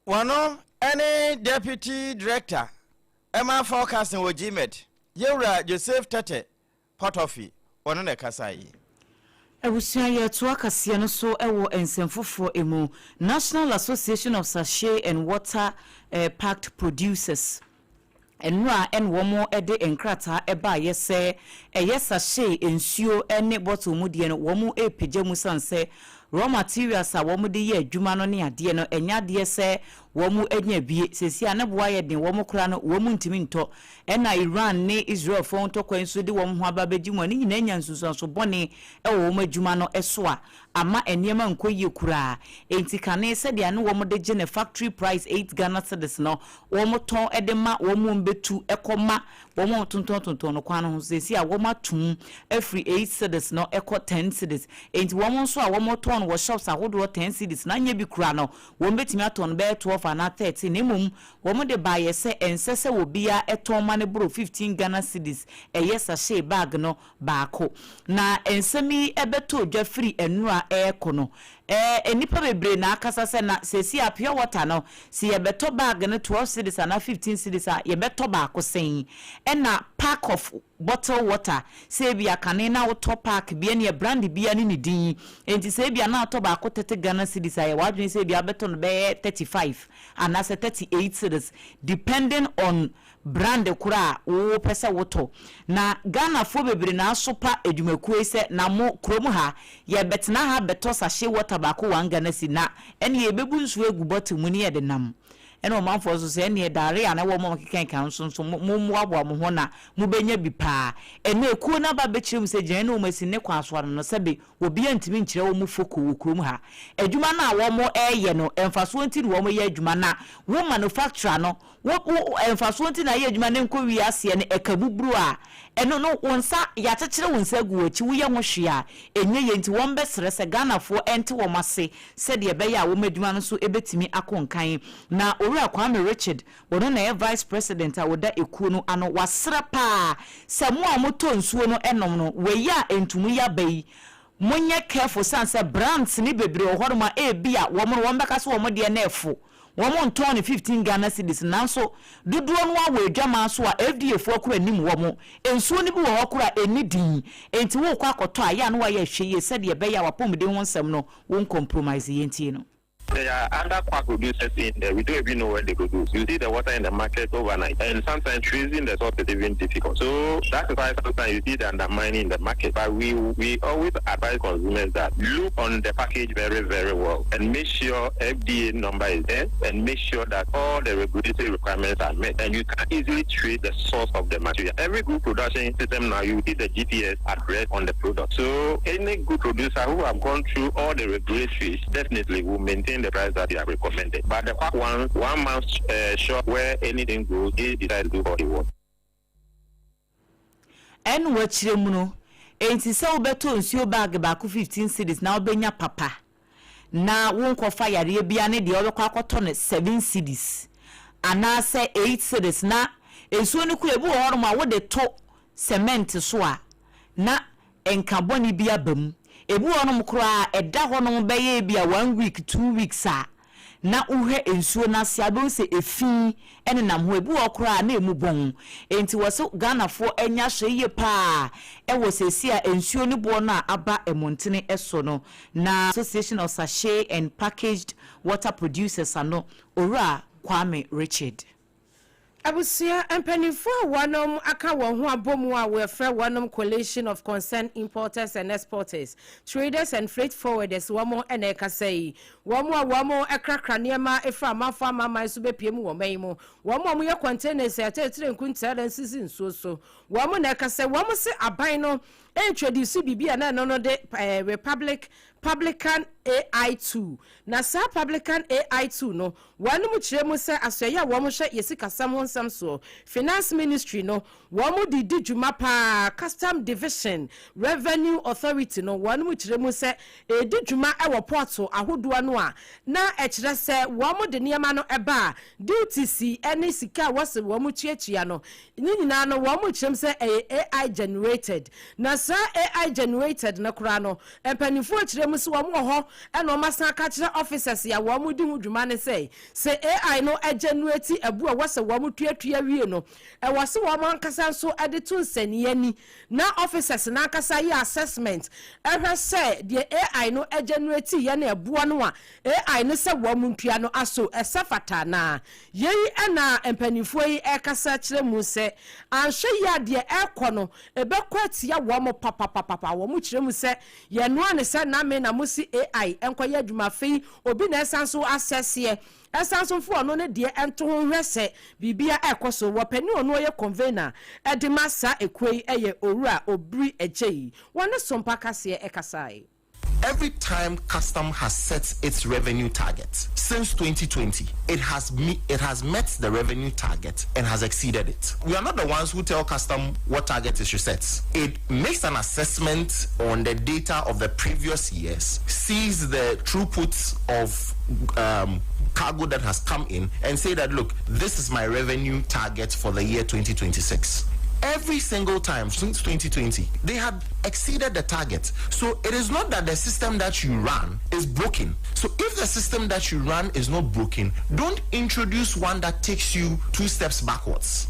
Wɔno ne Deputy Director ma Forecasting wɔ GMet, Yɛwura Joseph Tete Potofi, ɔno na ɛkasae yi. Abusua, yɛtoa kaseɛ no so wɔ nsɛm foforɔ mu. National Association of Sachet and Water Packed Producers, nnora ɛna wɔn de nkrataa ɛbaayɛ sɛ ɛyɛ sachet nsuo ne bottle mu deɛ no, wɔn repagya mu san sɛ raw materials a wɔn de yɛ adwuma no ne adeɛ no, ɛnyɛ adeɛ sɛ wɔn anya bie sɛsi a ne boa yɛ den. Wɔn kora no, wɔn ntumi ntɔ. Ɛna Iran ne Israel fo ntɔkwa nso de wɔn ho aba abɛgye mu a, ne nyinaa nya nsunsuanso bɔne ɛwɔ wɔn adwuma no so a ama nneɛma nkɔ yie koraa. Enti kane sɛdeɛ ne wɔn de gye ne factory price 8 Ghana cedis no, wɔn tɔn de ma wɔn mu bɛtu ɛkɔ ma wɔn a tontɔn no kwan no ho. Sɛsi a wɔn atum afiri 8 cedis no ɛkɔ 10 cedis. Enti wɔn nso a wɔn tɔn wɔ shops ahodoɔ 10 cedis na anya bi kura no, wɔn bɛtumi atɔn no bɛyɛ 12 anaa 13. Na mmom wɔn de baayɛ sɛ ɛnsɛ sɛ obiara ɛtɔn ma ne boro 15 Ghana cedis, ɛyɛ sachet bag no baako. Na nsɛm yi ɛbɛtɔ dwa firi nnora ɛrekɔ no, nnipa bebree na akasa sɛ na sɛsi a pure water no, sɛ yɛbɛtɔ bag no 12 cedis anaa 15 cedis a, yɛbɛtɔ baako sɛn? Ɛna pack of bottle water, sɛ ebi akane na wotɔ pack bi, ɛne brand bia ne ne din, nti sɛ ebi ana wotɔ baako 30 Ghana cedis a, yɛ wadwene sɛ ebi abɛtɔ no bɛyɛ 35 anaasɛ 38 cedis, depending on brand koro a wopɛ sɛ wotɔ. Na Ghanafoɔ bebree na asopa adwumakuo yi sɛ na mo kurom ha, yɛbɛtena ha bɛtɔ sachet water baako 1 Ghana cedi, na ɛne yɛbɛbu nsuo agu bottle mu ne yɛde nam. Ɛna ɔmanfoɔ nso sɛ ɛneɛ daare a na wɔn a keka nso mo mmoaboa mo ho na mobɛnya bi paa. Ɛna ekuo no aba bɛkyerɛ mu sɛ gyina ne wɔn asi ne kwan so ano no, sɛbe obiara ntumi nkyerɛ wɔn foko wɔ kurom ha. Adwuma no a wɔn ɛreyɛ no, mfasoɔ nti na wɔn yɛ adwuma. Na wo manufacturer no, wo mfasoɔ nti na ayɛ adwuma ne nkɔ wie aseɛ no, ɛka buburo a ɛno no, wɔn nsa yɛakyekyere wɔn nsa agu wɔn akyi, woyɛ ho hwee a ɛnyɛ yɛ. Nti wɔn bɛsrɛ sɛ Ghanafoɔ ɛnte wɔn ase sɛdeɛ ɛbɛyɛ a wɔn adwuma no nso ɛbɛtumi akɔ nkan. Na Owura Kwame Richard, wɔno na ɛyɛ vice president a wɔda ekuo no ano, wasrɛ paa sɛ mo a motɔ nsuo no ɛnom no, wɔyi a ntumu yaba yi, monyɛ careful, san sɛ brands ne bebree wɔ hɔnom a ebi a wɔn no wɔn bɛka so wɔn deɛ na ɛfo, wɔn ntɔn ne 15 Ghana cedis, nanso dodoɔ no awɔ adwaman so a FDA foɔ kora anim. Wɔn nsuo no bi wɔ hɔ kora ɛni din, nti wɔrekɔ akɔtɔ a, yɛ a no wɔayɛ ahwɛ yie sɛdeɛ ɛbɛyɛ a wapɔmuden ho nsɛm no wɔn compromise. Yɛn tie no. There are other quack producers in there. We don't even know where they produce. You see the water in the market overnight, and sometimes tracing the source is even difficult. So that is why sometimes you see the undermining in the market. But we always advise consumers that look on the package very, very well and make sure FDA number is there and make sure that all the regulatory requirements are met. And you can easily trace the source of the material. Every good production system now, you see the GPS address on the product. So any good producer who have gone through all the regulatories definitely will maintain the price that they have recommended. But the quack one, one man shop where anything goes, he decides to do what he wants. Ɛna wɔakyerɛ mu no, enti sɛ wobɛtɔ nsuo bag baako 15 cedis na wobɛnya papa na wonkɔfa yareɛ bia, ne deɛ wobɛkɔ akɔtɔ no 7 cedis anaasɛ 8 cedis, na nsuo no kura ebi wɔ hɔnom a wode to cement so a na nka bɔne bi aba mu. Ebi wɔ hɔnom koraa, ɛda hɔnom bɛyɛ bi a one week, 2 weeks a, na wohwɛ nsuo no ase abɛhu sɛ efi ɛnenam hɔ. Ebi wɔ koraa na emu bɔn. Nti wɔ so Ghanafoɔ anya ahwɛ yie paa ɛwɔ sɛsi a nsuo no boɔ no a aba mmɔntene ɛso no. Na Association of Sachet and Packaged Water Producers ano, Owura Kwame Richard. Abusua, mpanimfoɔ a wɔnom aka wɔn ho abɔ mu a wɔfrɛ wɔnom Coalition of Concerned Importers and Exporters, Traders and Freight Forwarders, wɔn ɛna ɛkasa yi. Wɔn a wɔn ɛkrakra nneɛma efra amanfo amaman so bɛpie mu wɔ man mu, wɔn a wɔyɛ containers a ɛtɛtɛrɛ nkuntaa na nsisi nsuo so, wɔn na ɛkasa. Wɔn se aban no introduce biribi a na ɛno no de republic publican AI2. Na saa publican AI2 no, wɔn mu kyerɛ mu sɛ asɔeɛ a wɔn hwɛ yɛ sikasɛm ho nsɛm soɔ, Finance Ministry no, wɔn de di dwuma paa. Custom Division, Revenue Authority no, wɔn mu kyerɛ mu sɛ edi dwuma wɔ port ahodoɔ no a, na ɛkyerɛ sɛ wɔn de nneɛma no ɛba a, duties ne sika a wɔsi wɔn tuatua no ne nyinaa no, wɔn mu kyerɛ mu sɛ ɛyɛ AI generated. Na saa AI generated no koraa no, mpanimfoɔ kyerɛ mu. mu sɛ wɔn wɔ hɔ ɛna wɔn asan aka kyerɛ officers a wɔn di ho dwuma ne sɛ sɛ AI no generate ɛbo a wɔsɛ wɔn tuatua wie no, ɛwɔ sɛ wɔn ankasa nso de to nsɛnniɛ ni na officers n'ankasa yɛ assessment ɛhwɛ sɛ deɛ AI no generate yɛ no, ɛboɔ no a AI no sɛ wɔn ntua no aso ɛsɛ fata. Na yei ɛna mpanimfoɔ yi ɛkasa kyerɛ mu sɛ anhwɛ yi a, deɛ ɛkɔ no ɛbɛkɔ atia wɔn papapapapa. Wɔn kyerɛ mu sɛ yɛnoa ne sɛ name na mo si AI nkɔyɛ adwuma, afei obi na ɛsan so asɛseɛ ɛsan so mfo ɔno ne deɛ ɛnto ho hwɛ sɛ biribia ɛkɔ so. Wɔpɛni ɔno ɔyɛ convener ɛde ma saa ekuo yi ɛyɛ Owura Obiri Ɛkyɛ yi, wɔne Sompa kaseɛ ɛkasae. Every time Custom has set its revenue target since 2020, it has met the revenue target and has exceeded it. We are not the ones who tell Custom what target it should set. It makes an assessment on the data of the previous years, sees the throughput of cargo that has come in, and say that, "Look, this is my revenue target for the year 2026." Every single time since 2020, they had exceeded the target. So it is not that the system that you run is broken. So if the system that you run is not broken, don't introduce one that takes you two steps backwards.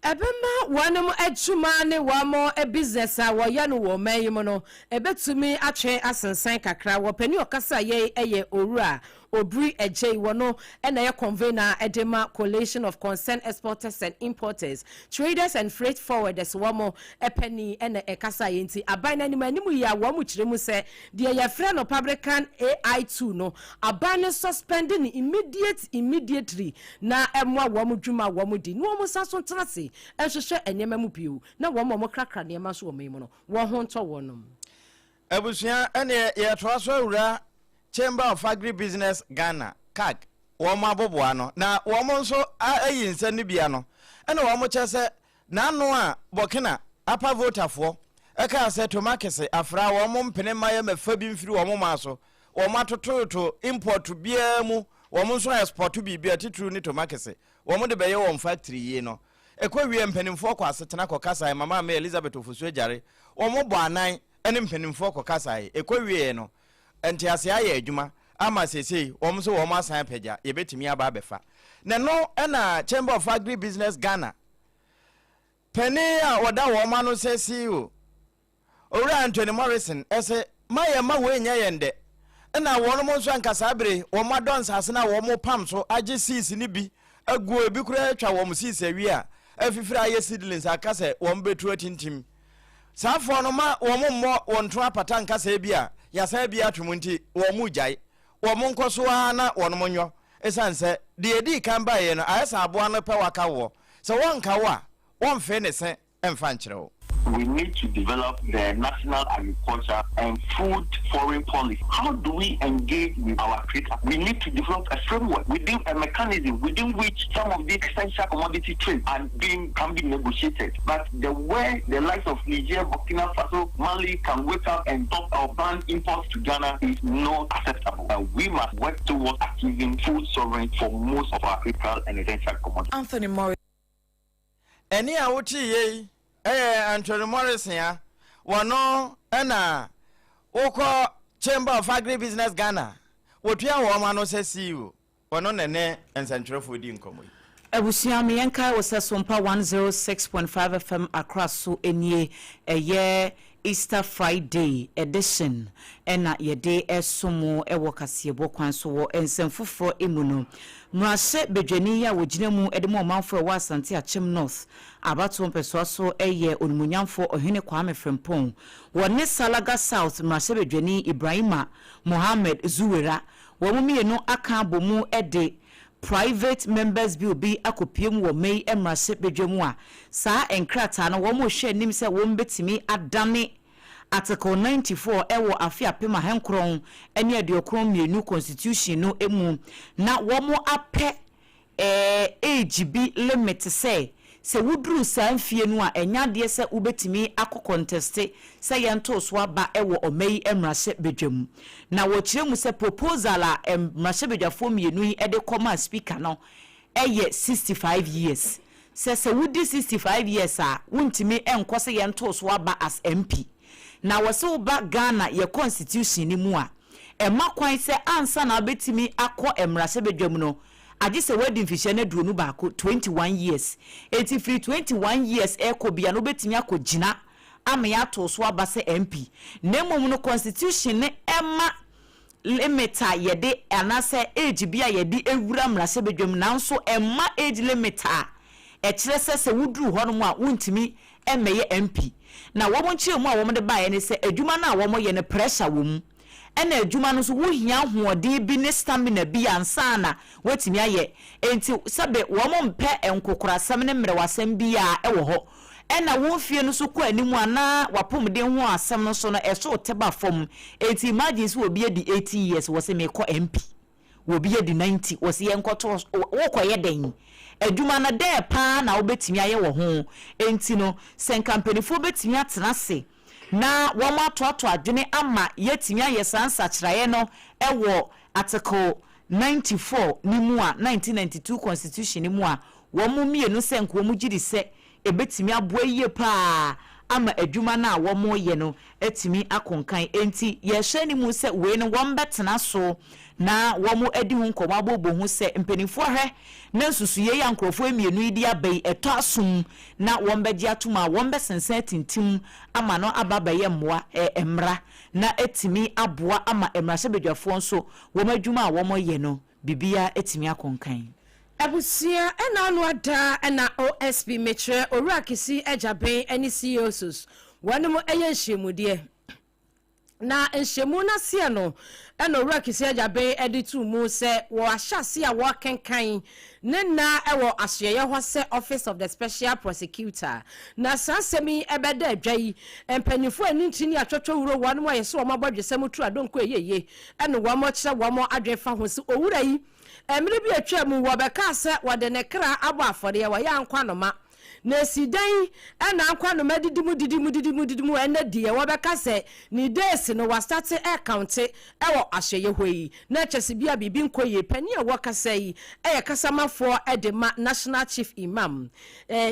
Ɛbɛma wɔnom adwuma ne wɔn business a wɔyɛ no wɔ ɔman yi mu no ɛbɛtumi atwe asensan kakra. Wɔpɛni ɔkasa yɛ ɛyɛ Owura Obiri Ɛgyei, wɔ no ɛna ɛyɛ convener ɛde ma Coalition of Concerned Exporters and Importers, Traders and Freight Forwarders, wɔn ɛpɛni ɛna ɛkasa yɛ. Nti aban n'anim anim yi a wɔn kyerɛ mu sɛ deɛ yɛfrɛ no Publican AI 2 no, aban no suspending no immediately na ɛmoa wɔn dwuma a wɔn di na wɔn nsa so ntena se ɛhwehwɛ nneɛma mu bio na wɔn a wɔn krakra nneɛma nso wɔ wɔn mu no wɔn ho ntɔ wɔn nom. Abusua, ɛne yɛtoa so awura Chamber of Agribusiness Ghana, CAG, wɔn aboboa no na wɔn nso ayi nsa no bia no ɛna wɔn kyɛ sɛ n'ano a Burkina Upper Voltafoɔ ɛkaa sɛ tomakese afra wɔn mpene mma yɛ mɛfa bi mfiri wɔn maa so. Wɔn atototo import biara mu, wɔn nso export biribi a titiriw ne tomakese wɔn de bɛyɛ wɔn factory yie no. Ɛkɔ wie, mpanimfoɔ kɔ asetena kɔ kasa. Mama Ame Elizabeth Ofosu Agyare, wɔn bɔ anan ne mpanimfoɔ kɔ kasa. Ɛkɔ wie no, ntease ayɛ adwuma ama seesei wɔn nso wɔn asan apagya yɛbɛtumi aba abɛfa. Na no ɛna Chamber of Agribusiness Ghana panin a wɔda wɔn ano sɛ CEO, Owura Anthony Morrison, ɛsɛ ma yɛn ma wei nyɛ yɛn dɛ. Ɛna wɔn nso ankasa bere wɔn adɔ nsase no a wɔn pam so agye seeds no bi aguo, ebi koraa atwa wɔn seeds awie a afifiri ayɛ seedlings aka sɛ wɔn bɛtu atintim. Saa afoɔ no ma wɔn mmɔ wɔn to apata nkasa bi a yasan bi ato mu nti wɔn mu gyae wɔn nkɔ so ara na wɔn nyɔ, ɛsiane sɛ deɛ edi kan baeɛ no ayɛ sɛ aboa no pɛ waka woɔ sɛ wɔnka wo a wɔmfe ne se mfa nkyerɛ wo. We need to develop the national agriculture and food foreign policy. How do we engage with our trade? We need to develop a framework within a mechanism within which some of these essential commodity trade and being can be negotiated. But the way the likes of Niger, Burkina Faso, Mali can wake up and stop or ban imports to Ghana is not acceptable. We must work towards achieving food sovereignty for most of our critical and essential commodities. Anthony Morris. Ɛne a wote yei ɛyɛ Anthony Morrison a wɔno ɛna wokɔ Chamber of Agribusiness Ghana, wɔtua wɔn ano sɛ CEO. Wɔno ne ne nsɛntwerɛfoɔ di nkɔmmɔ yi. Abusua, me yɛnkae wɔ sɛ Sompa 106.5 FM Accra so nie. Ɛyɛ Easter Friday edition ɛna yɛde ɛsom ɛwɔ kaseɛbɔ kwan so. Wɔ nsɛm foforɔ mu no, mmarahyɛ badwani yi a wɔgyina mu de ma ɔmanfoɔ ɛwɔ Asante Akyem North abatoɔ mpɛsoa so ɛyɛ Onimonyamfoɔ Ɔhene Kwame Frimpong, wɔne Salaga South mmarahyɛ badwani Ibrahima Mohammed Zuwera, wɔn mmienu aka abɔ mu de private members bill bi akɔpie mu wɔ May mmarahyɛ badwa mu a saa nkrataa no wɔn rehwɛ anim sɛ wɔn bɛtumi adane Article 94 ɛwɔ afe 1992 constitution no mu na wɔn apɛ age bi limit sɛ woduru saa mfie no a, ɛnya adeɛ sɛ wobɛtumi akɔ contest sɛ yɛnto so aba ɛwɔ ɔma yi mmarahyɛ badwa mu. Na wɔkyerɛ mu sɛ proposal a mmarahyɛ badwafoɔ mmienu yi de kɔma speaker no ɛyɛ 65 years, sɛ wodi 65 years a, wontumi nkɔ sɛ yɛnto so aba as MP. Na wɔse woba Ghana yɛ constitution no mu a, ɛma kwan sɛ ansa na wobɛtumi akɔ mmarahyɛbadwam no, agye sɛ woadi mfihyia no 21, 21 years. Enti firi 21 years rekɔ bia no wobɛtumi akɔgyina ama yɛato so aba sɛ MP. Na mmom no constitution no ɛma limit a yɛde anaasɛ age bi a yɛde wura mmarahyɛbadwam, nanso ɛmma age limit a ɛkyerɛ sɛ sɛ woduru hɔnom a wontumi mmɛyɛ MP. Na wɔn nkyerɛmu a wɔde baeɛ ne sɛ adwuma no a wɔyɛ no pressure wɔ mu, ɛna adwuma no nso wohia ahoɔden bi ne stamina bi ansa na woatumi ayɛ. Enti sɛbe wɔn mpɛ nkokorasɛm ne mmerɛwasɛm biara wɔ hɔ. Ɛna wo mfie no nso kɔ anim a na w'apɔmuden ho asɛm no nso no ɛso te ba fam. Enti imagine sɛ obi adi 80 years wɔse mekɔ MP. Obi adi 90 wɔse yɛnkɔto, wokɔyɛ dɛn? Adwuma no dɛn paa na wobɛtumi ayɛ wɔ ho? Enti no sɛ nka mpanimfoɔ bɛtumi atena ase na wɔatoato adwene ama yɛatumi ayɛ saa nsakyeraeɛ no wɔ Article 94 no mu a, 1992 Constitution no mu a, wɔn mmienu sɛ nka wɔn gye di sɛ ɛbɛtumi aboa yie pa ara ama adwuma no a wɔreyɛ no atumi akonkan. Enti yɛhwɛ anim sɛ wei no wɔbɛtena so na wɔadi ho nkɔmmɔ abobɔ ho sɛ mpanimfoɔ hwɛ na nsusuiɛ yi a nkurɔfoɔ mmienu yi de aba yi ɛtɔ asom na wɔbɛgye atom a wɔbɛsensɛn atintim ama no aba abɛyɛ mmoa ɛ mmara na atumi aboa ama mmarahyɛbadwafoɔ nso wɔn adwuma a wɔreyɛ no biribiara atumi akonkan. Abusua ɛna ano ada ɛna OSP mekyerɛ Owura Kissi Agyabeng ɛne CEOs wɔnom ɛyɛ nhyiamudeɛ. Na nhyiamu no aseɛ no ɛna Owura Kissi Agyabeng ɛde too mu sɛ wɔ ahyɛaseɛ a wɔrekenkan ne nna ɛwɔ asoɛeɛ hɔ sɛ Office of the Special Prosecutor. Na saa asɛm yi ɛbɛda adwa yi mpanyinfoɔ a ɛni ntini ne atwɔtwɔwuro wɔnom a yɛsɛ wɔn abɔdwesɛm turu adonko ɛyɛyie ɛna wɔn kyerɛ wɔn adwene fa ho sɛ Owura yi Mmere bi a atwam mu, wɔbɛkaa sɛ wɔde ne kra abɔ afɔreɛ, wɔyɛ ankwanoma. Na esi dɛn na ankwanoma didi mu didi mu didi mu didi mu ɛnnɛ deɛ wɔbɛka sɛ ne days no wastate ɛɛkaunte wɔ ahwɛyɛ hɔ yi, na kyerɛ sɛ bia biribi nkɔ yie. Panin a wɔkasa yi yɛ kasamafoɔ de ma National Chief Imam,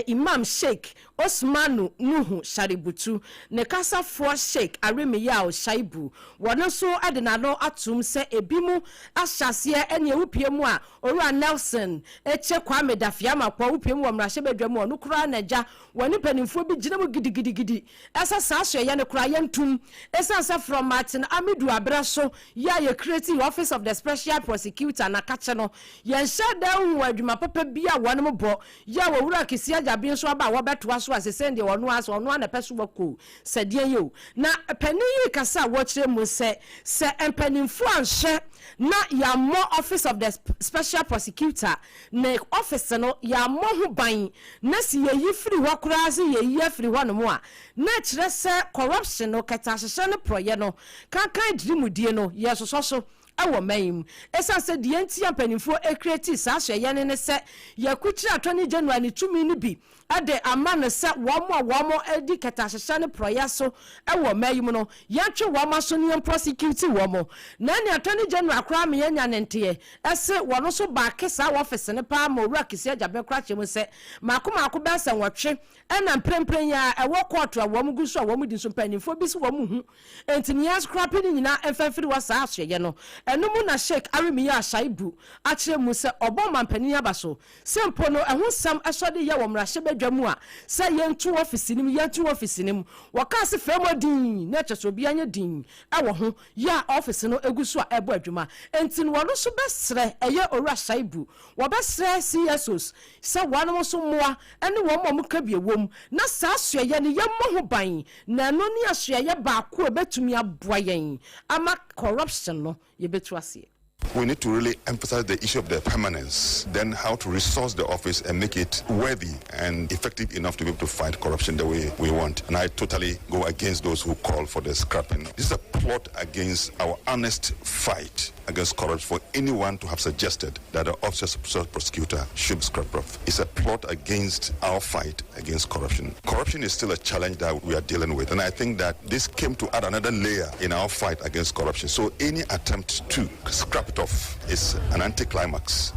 Imam Sheikh Osmanu Nuhu Shaributu, ne kasafoɔ Sheik Arimiyao Shaibu, wɔno nso de n'ano atom sɛ ebinom ahyɛ aseɛ ɛneɛ wopue mu a Owura Nelson Ekye Kwame Dafeamakpɔ wopue mu wɔ mmarahyɛbadwa mu ɔno koraa na agya wɔne mpanimfoɔ bi gyina mu gidigidigidi ɛsɛ saa soɛyɛ no koraa yɛntom ɛsiane sɛ from Martin Amidu aberɛ so yɛ a yɛ creatii Office of the Special Prosecutor na kakye no yɛnhyɛɛ da nhuu adwuma papa bi a wɔnom bɔ Yɛ a Owura Kissi Agyabeng nso aba a wɔbɛtoa so a sesei deɛ ɔno ara sɛ ɔno ara na ɛpɛ so wakɔ o, sɛ deɛn yɛ o. Na panin yi rekasa a wɔkyerɛ mu sɛ, sɛ mpanimfoɔ anhwɛ na yɛammɔ Office of the Special Prosecutor ne office no yɛammɔ ho ban na sɛ yɛyi firi hɔ koraa sɛ yɛyi afiri hɔnom a, na ɛkyerɛ sɛ corruption no, kɛtɛasehyɛ ne porɔeɛ no, kankan dirimudie no, yɛresosɔ so. wɔ man yi mu. Esiane sɛ deɛ nti a mpanimfoɔ creatii saa ahwɛyɛ no ne sɛ yɛakukyire Attorney General ne tumi no bi de ama no sɛ wɔn a wɔdi kɛtɛahyehyɛ ne porɔeɛ so wɔ man yi mu no, yɛntwe wɔn aso na yɛn prosecute wɔn. Na ɛne Attorney General koraa ma yɛanya ne nteɛ se wɔn nso baake saa office no paa ma Owura Kissi Agyabeng koraa kyerɛ mu sɛ mmaako mmaako bɛyɛ sɛ nwɔtwe na mprempren yi ara ɛwɔ kɔɔto a wɔn gu so a wɔdi nso mpanimfoɔ bi se wɔn hu Enti nea ɛskrape no nyinaa mfa mfiri hɔ saa asoɛeɛ no. Ɛno mu na Sheik Arimiya Shaibu akyerɛ mu sɛ ɔbɔ ɔmanpanin aba so sɛ mpo no ɛho nsɛm sɔ de yɛ wɔ mmarahyɛbadwa mu a sɛ yɛnto ɔfisi no mu yɛnto ɔfisi no mu. Wɔkaa se fam hɔ dinn na kyerɛ sɛ obiara nyɛ dinn wɔ ho yɛ a ɔfisi no gu so a ɛrebɔ adwuma. Enti no wɔno nso bɛsrɛ ɛyɛ Owura Shaibu wɔbɛsrɛ CSOs sɛ wɔnom nso mmoa ne wɔn a wɔka bi wɔ mu na saa asoɛeɛ no yɛmmɔ ho ban Na ɛno ne asoɛeɛ baako a ɛbɛtumi aboa yɛn ama corruption no yɛbɛtu aseɛ. We need to really emphasize the issue of the permanence, then how to resource the office and make it worthy and effective enough to be able to fight corruption the way we want. And I totally go against those who call for the scrapping. This is a plot against our honest fight against corruption for anyone to have suggested that the office of special prosecutor should be scrapped off. It's a plot against our fight against corruption. Corruption is still a challenge that we are dealing with, and I think that this came to add another layer in our fight against corruption. So any attempt to scrap it off is an anticlimax.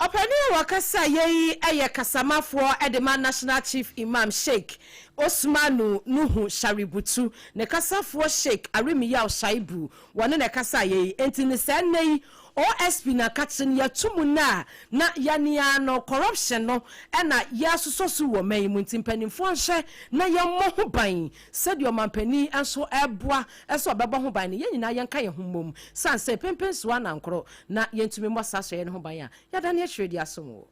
Ɔpanin a wakasa yɛ yi yɛ kasamafoɔ de ma National Chief Imam Sheikh Osmanu Nuhu Shaributu, ne kasafoɔ Sheikh Arimiyaw Shaibu, wɔne na ɛkasa yɛ yi. Enti ne saa nnɛ yi OSP na kakye no yɛto mu nnɛ a na yɛne ara no corruption no na yɛasosɔ so wɔ ɔman yi mu nti mpanimfoɔ nhwɛ na yɛmmɔ ho ban sɛdeɛ ɔmanpanin nso reboa sɛ ɔbɛbɔ ho ban no, yɛn nyinaa yɛnka yɛn ho mmom sane sɛ pempensoɔ anankoro na yɛntumi mmɔ saa asɔeɛ no ho ban a, yɛadane akyire de asom wo.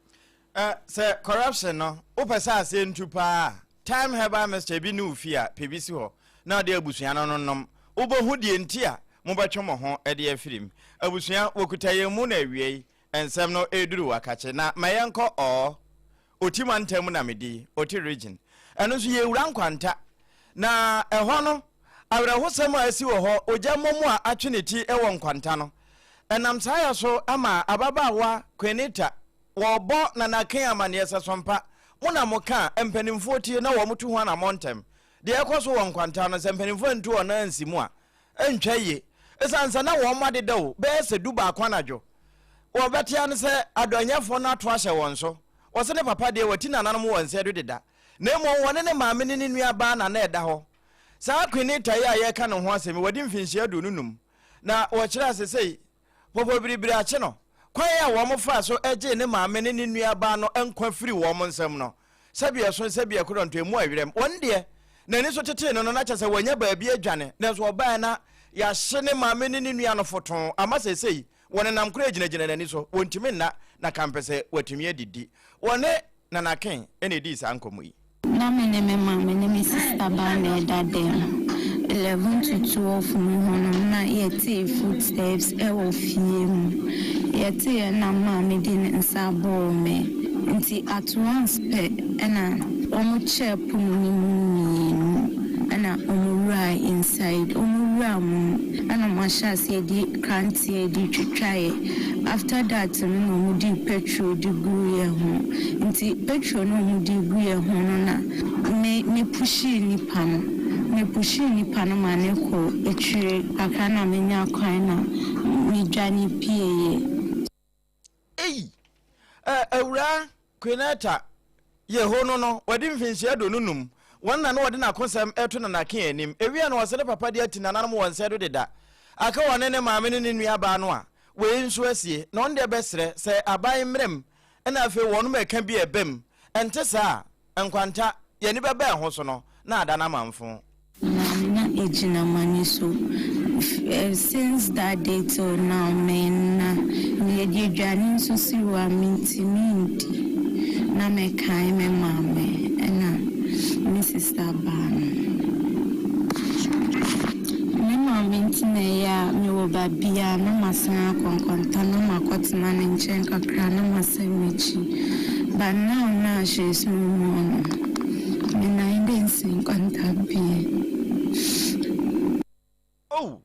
Eh, sɛ corruption no, wopɛ sɛ aseɛ ntu paa a, Thyme Herbal Mixture bi ne wo fie a, pɛ bi si hɔ na wode abusua no no nom. Wobɛhu deɛ nti a mobɛtwe mo ho de afiri mu. Abusua, wɔkuta yɛn mu na awiei nsɛm no reduru wakakye. Na ma yɛnkɔ ɔɔ. Oti mantam mu na medi, Oti region. Ɛno nso yɛwura Nkwanta. Na ɛhɔ no, awerɛhosɛm a asi wɔ hɔ, ogya mmɔ mu a atwe ne ti wɔ Nkwanta no. Ɛnam saa yɛ so ama ababaawa Quenita wɔrebɔ Nana Kane amanneɛ sɛ Sompa, mo na moka a, mpanimfoɔ tie na wɔtu ho anammɔn ntɛm. Deɛ ɛrekɔ so wɔ Nkwanta no, sɛ mpanimfoɔ antu wɔn nan ansi mu a, ɛntwa yie. Ɛsiane sɛ na wɔn adeda o, bɛyɛ sɛ dubaako anadwo. Wɔbɛte ara ne sɛ adɔnyɛfoɔ no ato ahyɛ wɔn so. Wɔse ne papa deɛ wati nananom wɔ nsɛ do deda, na mmom wɔne ne maame ne ne nuabaa na na ɛda hɔ. Saa Quinita yi a yɛreka ne ho asɛm yi, wadi mfinhyia 25, na wɔkyerɛ ase sei, Popo biribiri akye no. Kwan a wɔfaa so gyee ne maame ne ne nuabaa no nkwa firii wɔn nsam no, sɛbi ɛso, sɛbi ɛkorɔnto, emu ɛwerɛm. Wɔn deɛ, n'ani so tetee no no, na kyerɛ sɛ wanya baabi adwane, nanso ɔbaeɛ na yɛahye ne maame ne ne nua no fotoo, ama seesei wɔnenam koraa gyinagyina n'ani so, wɔntumi nna, na kampɛsɛ wɔatumi adidi. Wɔne Nana Ken na ɛdii saa nkɔmmɔ yi. Na me ne me maame ne me sista baa na ɛda dɛm. 11 to 12 mu hɔ no na yɛtee footsteps wɔ fie mu. Yɛteeɛ na maame de ne nsa bɔɔ me. Nti at once pɛ na wɔkyɛɛ pono no mu mmienu na wɔwuraa inside. Wɔwuraa mu no na wɔahyɛ aseɛ de kranteɛ de twitwaeɛ. After that no na wɔde petrol de guiɛ ho. Nti petrol no a wɔde guiɛ ho no na me me pushii nipa no. Me pushii nipa no ma no kɔɔ akyire kakra na menya kwan na me dwane pieeɛ. Ei! Ɛ, Awuraa Quinetta Yeho no no, wadi mfinhyia 25. Wɔn na na wɔde n'akosɛm reto Nana Kee anim. Ewia no, ɔse ne papa de ati nananom wɔ nsɛ do deda. Aka ɔne ne maame ne ne nuabaa no a, wei nso asie. Na ɔno deɛ bɛsrɛ sɛ aban mmra mu na afei wɔnom ɛka bi a ɛba mu. Ɛnte saa a, nkwanta, yɛn ani bɛba ɛho so no, na ada no amanfo. Maame na egyina m'ani so since that day till now menna. Yɛde aduane nso si hɔ a mentumi ndi na mekae me maame ɛna me sister baa no. Me maame nti na ɛyɛ a mewɔ baabi a na masan akɔ nkwanta na makɔtena ne nkyɛn kakra na masan m'akyi but now na she is no more no me nan de nsi nkwanta bio. Oh!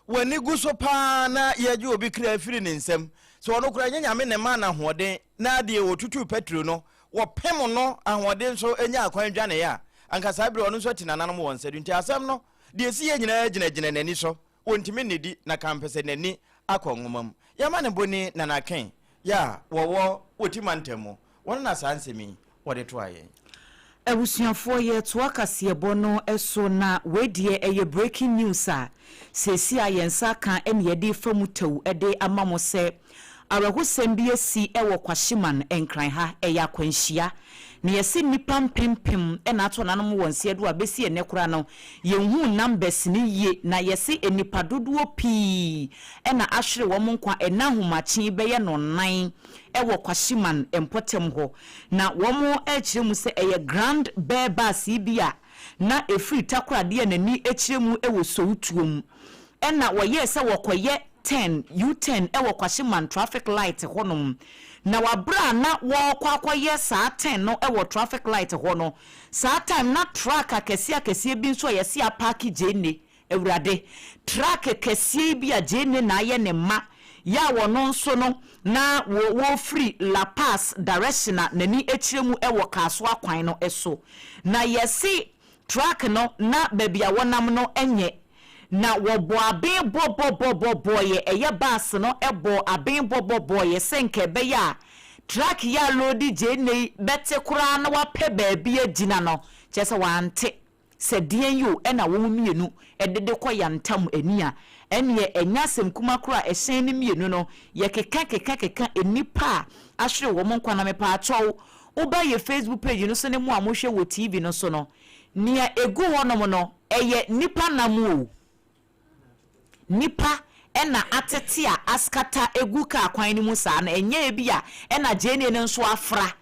W'ani gu so paa na yɛgye obi kra firi ne nsam. Sɛ ɔno koraa ɛnyɛ Nyame na ɛmaa no ahoɔden na deɛ ɔtutuu Petro no wɔpem no ahoɔden so nyaa kwan dwaneeɛ a, anka saa berɛ ɔno nso ati nananom wɔ nsa du. Nti asɛm no, deɛ ɛsiiɛ nyinaa gyinagyina n'ani so. Ɔntumi nnidi na kampɛsɛ n'ani akɔ nwoma mu. Yɛama ne bo ni Nana Ken yɛ a wɔwɔ Oti mantam mu. Wɔn na saa nsɛm yi wɔde toa yɛn. Abusuafoɔ yɛretoa kaseɛbɔ no so na wei deɛ ɛyɛ breaking news a seesei a yɛn nsa aka ne yɛde refa mu tɛw de ama mo sɛ awerɛhosɛm bi asi wɔ Kwashiman Nkran ha, ɛyɛ akwanhyia na yɛse nnipa mpempem na ato nanom wɔ nseɛ do a bɛsi ɛnnɛ koraa no yɛnhuu numbers no yie na yɛse nnipa dodoɔ pii na ahwere wɔn nkwa ɛnnɛ ahomakye bɛyɛ nnɔnnan wɔ Kwashiman mpɔtam hɔ, na wɔrekyerɛ mu sɛ ɛyɛ Grand Bear Bus yi bi a na ɛfiri Takoradi a n'ani kyerɛ mu wɔ Sowutuom. Ɛna wɔyɛɛ sɛ wɔkɔyɛ turn, U-turn, wɔ Kwashiman traffic light hɔnom. Na wɔ berɛ a na wɔrekɔ akɔyɛ saa turn no wɔ traffic light hɔ no, saa time na truck akɛseɛ akɛseɛ bi nso a yɛse apaake gyeene Awurade, truck kɛseɛ yi bi a Jane na ayɛ ne ma yɛ a ɔno nso no na wɔ wɔrefiri La Paz direction a n'ani kyerɛ mu wɔ Kasoa kwan no so. Na yɛse truck no na baabi a wɔnam no nyɛ. Na wɔbɔɔ aben bɔbɔbɔbɔbɔeɛ, ɛyɛ bus no bɔɔ aben bɔbɔbɔeɛ sɛ nka ɛbɛyɛ a. Truck yi a loadi gyeene yi bɛte koraa na wapɛ baabi agyina no, kyerɛ sɛ wante. Sɛ deɛn yi o ɛna wɔn mmienu de de kɔ yantam ani a, ɛnneɛ ɛnyɛ asɛm kuma koraa a ɛhyɛn no mmienu no yɛkeka keka keka nnipa a ahwere wɔn nkwa na mepaakyɛw woba yɛ Facebook page no so ne mo a mohwɛ wɔ TV no so no, nea ɛgu hɔnom no ɛyɛ nnipa nam o. Nnipa na atete a askata agu kaa kwan no mu saa no, ɛnyɛ ebia ɛna gyeene no nso afra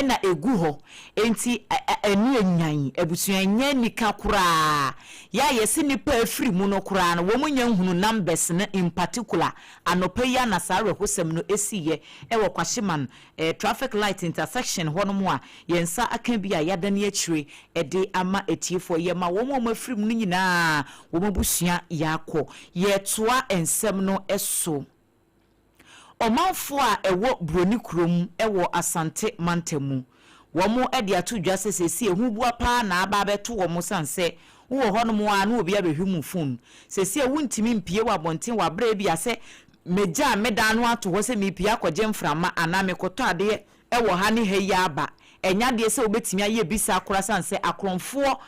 na ɛgu hɔ. Enti ɛno ɛnyan abusua, ɛnyɛ anika koraa. Yɛ a yɛse nnipa afiri mu no koraa no, wɔn nnya nhunu numbers no in particular. Anɔpa yi ara na saa awerɛhosɛm no siiɛ wɔ Kwashiman traffic light intersection hɔnom a yɛn nsa aka bi a yɛadane akyire de ama atiefoɔ. Yɛma wɔn a wɔafiri mu no nyinaa wɔn abusua yɛakɔ. Yɛretoa nsɛm no so. Ɔmanfoɔ a ɛwɔ Buroni kurom wɔ Asante mantam mu, wɔn de ato dwa sɛ seesei ahuboa pa ara na aba abɛto wɔn sane sɛ wowɔ hɔnom ara na obi abɛhwim wo fon. Seesei wontumi mpue wɔ abɔnten wɔ aberɛ a ebia sɛ megyaa me dan no ato hɔ sɛ merepue akɔgye mframa anaa merekɔtɔ adeɛ wɔ ha ne ha yi aba. Ɛnyɛ adeɛ sɛ wobɛtumi ayɛ bi saa koraa sane sɛ akorɔmfoɔ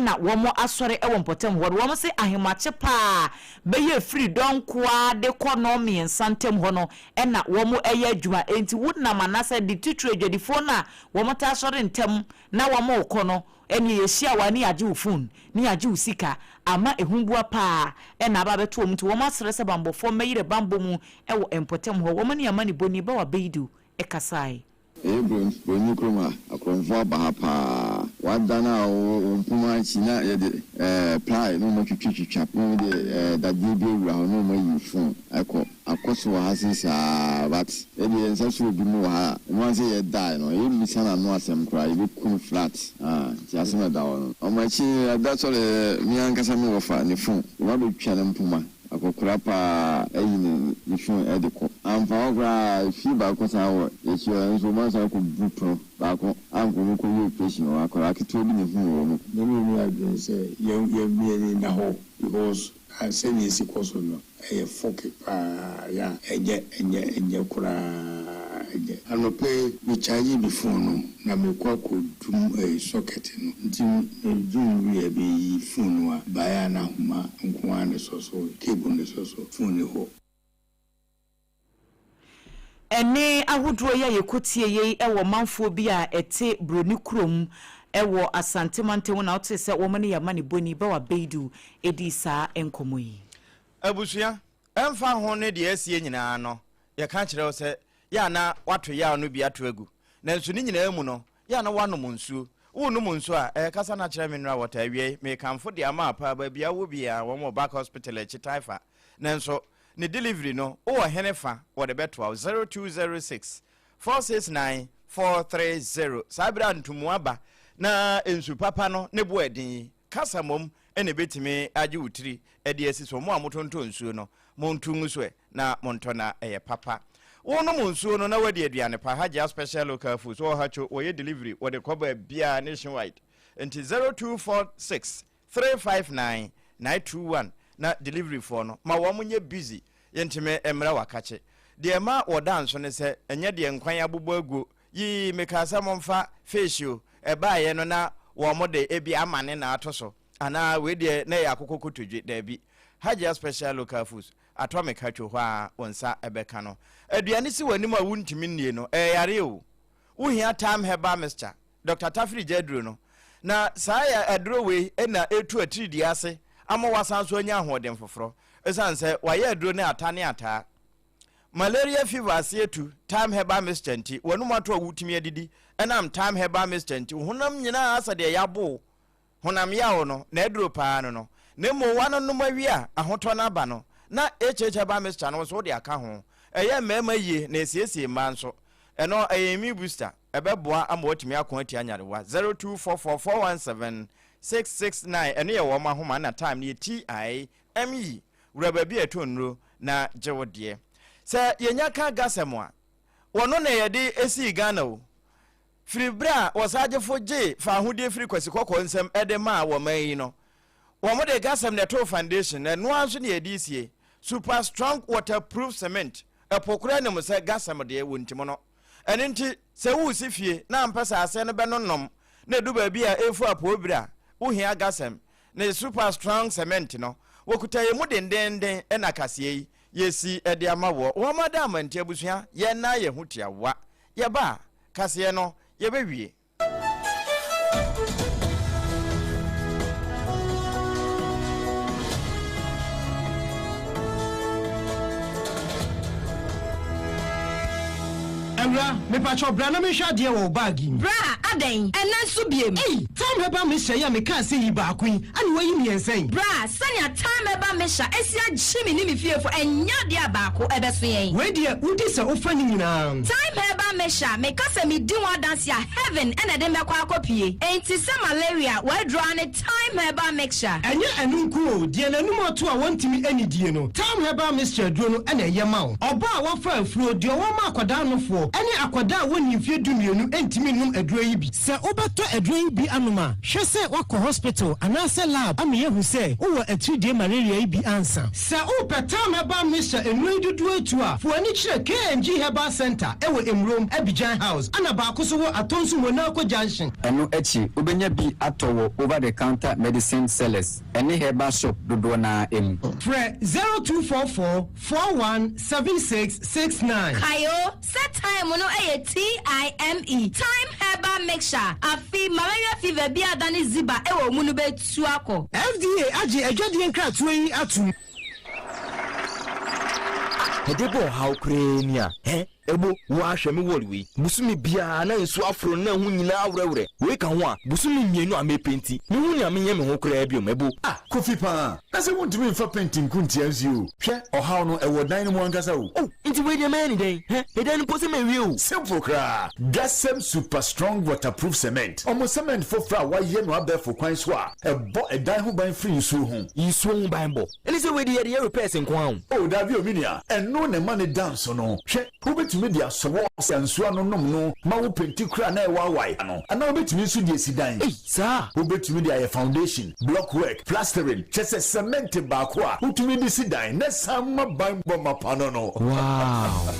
na wɔn asɔre wɔ mpɔtam hɔ no. Wɔn se ahemakye paa bɛyɛ firi dɔnkoa de kɔ nnɔnmiɛnsa ntam hɔ no na wɔn yɛ adwuma. Enti wonam anaasɛ de titire adwadifoɔ no a wɔtaa sɔre ntɛm na wɔrekɔ no, ɛneɛ yɛhyia wo a ne yɛagye wo phone, ne yɛagye wo sika ama ɛho bua paa na aba abɛto wɔn nti wɔn asrɛ sɛ banbɔfoɔ mmɛyere banbɔ mu wɔ mpɔtam hɔ. Wɔn ne amanibɔni Bawa Beidu kasae. Ɛyɛ Broni kurom a, akorɔmfoɔ aba ha paa. Wɔadan a wɔwɔ wɔn mpoma akyi na yɛde ɛɛ ply na wɔatwitwatwitwa na wɔde ɛɛ dadeɛ bi awura hɔ na wɔayi phone ɛkɔ. Akɔ so wɔ ha sei saa but yɛdeɛ yɛn nsa so wɔ bi mu wɔ ha a, ɛno ara sɛ yɛdae no yɛmmisa no ano asɛm koraa yɛbɛku no flat ah nti asɛm a ɛda hɔ no. Wɔn akyi no yɛda sɔre me ankasa me wɔfa ne phone wɔabɛtwa no mpoma. Akɔkora paa ayi ne ne phone de kɔ. Amfa hɔ koraa fie baako san wɔ akyi hɔ ɛno nso wɔn asan akɔ bu pono baako a nka wɔn kɔ yɛ operation wɔ hɔ akwadaa ketewa bi na ehuu wɔn. Na me nni adwene sɛ yɛn yɛn ani nna hɔ because sɛnea esi kɔ so no ɛyɛ fɔke paa yeah ɛnyɛ ɛnyɛ ɛnyɛ koraa ɛnyɛ. Anɔpa yi me charge me phone no na me kɔ akɔ dum ɛyi socket no nti me dum wie a me yi phone no a baeɛ a na ahoma nko ara na ɛsɔ so cable na ɛsɔ so phone ni hɔ. Ɛnne ahodoɔ yi a yɛkɔtie yei wɔ manfoɔ bi a ɛte Broni kurom wɔ Asante mantam na wotee sɛ wɔn ne yɛn amanebɔni Bawa Beidu dii saa nkɔmmɔ yi. Abusua, ɛmfa ho ne deɛ asie nyinaa no, yɛka kyerɛ wo sɛ yɛ a na woato yaw no bi ato agu. Nanso ne nyinaa mu no, yɛ a na woanom nsuo. Worenom nsuo a, ɛɛ kasa no akyerɛ mineral water. Awiei, merekamfo de ama paa, baabi a wowɔ biara, wɔn wɔ Back Hospital akyi, Taifa. Nanso, ne delivery no, wowɔ hene fa, wɔde bɛtoa wo, 0206 469 430. Saa berɛ a ntomu aba na nsu papa no ne bo ɛden yi, kasa mmom na ɛbɛtumi agye wo tiri de asi so. Mo a motontɔn nsuo no, monto ngu so ɛ na montɔ na ɛyɛ papa. Wonom nsuo no na woadi aduane pa. Hajia Special Local Foods wɔ Hacho, wɔyɛ delivery, wɔde kɔ baabiara nationwide. Nti 0246 359 921 na delivery foɔ no ma wɔn nyɛ busy yɛntumi mmrɛ wakakye. Deɛ ɛma wɔda nso ne sɛ ɛnyɛ deɛ nkwan abobɔ aguo yii mekaa sɛ momfa fish o ɛbaeɛ no na wɔn de ebi amane na ato so anaa wei deɛ na ɛyɛ akokɔ kotodwe daabi. Hajia Special Local Foods atɔ me katwo hɔ ara wo nsa bɛka no. Aduane si w'anim a wontumi nnie no ɛyɛ yareɛ o. Wohia Thyme Herbal Mixture Dɔkta Tafiri gya aduro no, na saa yɛ aduro wei na ɛtu atiridii ase ama wasan so anya ahoɔden foforɔ ɛsiane sɛ wayɛ aduro no ata ne ataa. Malaria fever ase atu, Thyme Herbal Mixture nti, w'anum ato a wotumi adidi ɛnam Thyme Herbal Mixture nti, wo honam nyinaa asɛ deɛ yɛabo honam yaw no, na aduro paa no no. Na mmom woanonom awie a ahotɔ no aba no, na HH Herbal Mixture no nso wode aka ho. Ɛyɛ mmarima yie na ɛsiesie mmaa nso. Ɛno ɛyɛ immune booster. Ɛbɛboa ama woatumi ako atia nyarewa. 0244 417 669 Ɛno yɛ wɔn ahoma na time no yɛ TIME. Wura baabi a ɛtɔ nnuro na gye wo deɛ. Sɛ yɛnya ka Gasɛm a, wɔno na yɛde sii Ghana o. Firi berɛ a wɔsaagyefo gyee faahodie firi Kwasi Kɔkɔɔ nsam de maa wɔn man yi no, wɔde Gasɛm na ɛtoo foundation na ɛno ara nso na yɛde resie. Super strong waterproof cement, ɛpo koraa nim sɛ Gasɛm deɛ wɔntim no. Ɛno nti, sɛ woresi fie na ampɛ sɛ aseɛ no bɛnonom na ɛdu baabi a ɛrefu apɔwbiri a, wohia Gasem ne Super Strong Cement no. Wɔkuta yɛn mu dendeenden na kaseɛ yi yɛsi de ama woɔ. Wɔn ada amanti abusua, yɛn nan yɛn ho tiawa. Yɛba a, kaseɛ no yɛbɛwie. Awura, mepakyɛw bra na menhwɛ adeɛ wɔ wo bag yi mu. Bra, adɛn? Ɛnnɛ nso biem? Ei, Thyme Herbal Mixture yi a mekaa sɛ yi baako yi, ɛna woayi mmiɛnsa yi? Bra, sɛnea Thyme Herbal Mixture asi agye me ne me fiefo, ɛnyɛ adeɛ a baako ɛbɛso yɛn. Wei deɛ, wodi sɛ wofa ne nyinaa. Thyme Herbal Mixture, meka sɛ medi ho adanse a, heaven na ɛde me bɛkɔ akɔpue. Enti sɛ malaria, w'aduro ara ne Thyme Herbal Mixture. Ɛnyɛ ɛno nko o, deɛ n'anum ato a wɔntumi nnidie no, Thyme Herbal Mixture aduro no na ɛyɛ ma wo. Ɔbaa a wafa afuro, deɛ ɔwɔ ma akwadaa nofoɔ, ne akwadaa a wɔnnii mfeɛ dumienu ntumi nnom aduro yi bi. Sɛ wobɛtɔ aduro yi bi anom a, hwɛ sɛ woakɔ hospital anaasɛ lab ama yɛahu sɛ wowɔ atiridie malaria yi bi ansa. Sɛ wopɛ Thyme Herbal Mixture nnuro yi dodoɔ atu a, fa w'ani kyerɛ KNG Herbal Centre wɔ Emurom, Abidjan House, ɛna baako nso wɔ Atonsu Monaco Junction. Ɛno akyi, wobɛnya bi atɔ wɔ over-the-counter medicine sellers ne herbal shop dodoɔ no ara mu. Frɛ 0244 41 76 69. Kae o, sɛ thyme no yɛ TIME, Thyme Herbal Mixture, afe malaria fever bi a adane ziba wɔ wo mu no bɛtu akɔ. FDA agye adwadie nkratoɔ yi atom. Ɛde bɔ ɔhaw koraa ni a, hɛ? Ebo, wo ara hwɛ me wall wei. Bosome biara na nsuo aforo no na ɛho nyinaa aworɛworɛ. Wei ka ho a, bosome mmienu a merepenti, menhu nea menyɛ me ho koraa biom, Ebo. Ah, Kofi paa, na sɛ wontumi mfa penti nko ntia nsuo o. Hwɛ, ɔhaw no, ɛwɔ dan no mu ankasa o. Oh, nti wei deɛ mɛyɛ no dɛn? Hɛ, ɛdan no mpo sɛ mawie o. Simple koraa, Gasem Super Strong Waterproof Cement. Wɔn cement foforɔ a wɔayɛ no abɛɛfo kwan so a ɛbɔ ɛdan ho ban firi nsuo ho. Nsuo ho banbɔ? Ɛne sɛ wei de yɛde yɛ repairs nko ara o. Oh dabi o me nua, ɛno na ɛma no da nso no. Hwɛ, wobɛtumi de asɔ walls a nsuo ano nom no ma wo penti koraa na ɛwaawae ano, anaa wobɛtumi nso de asi dan. Ei, saa? Wobɛtumi de ayɛ foundation, block work, plastering, kyerɛ sɛ cement baako a wotumi de si dan na ɛsan ma banbɔ mapa no no. Wow!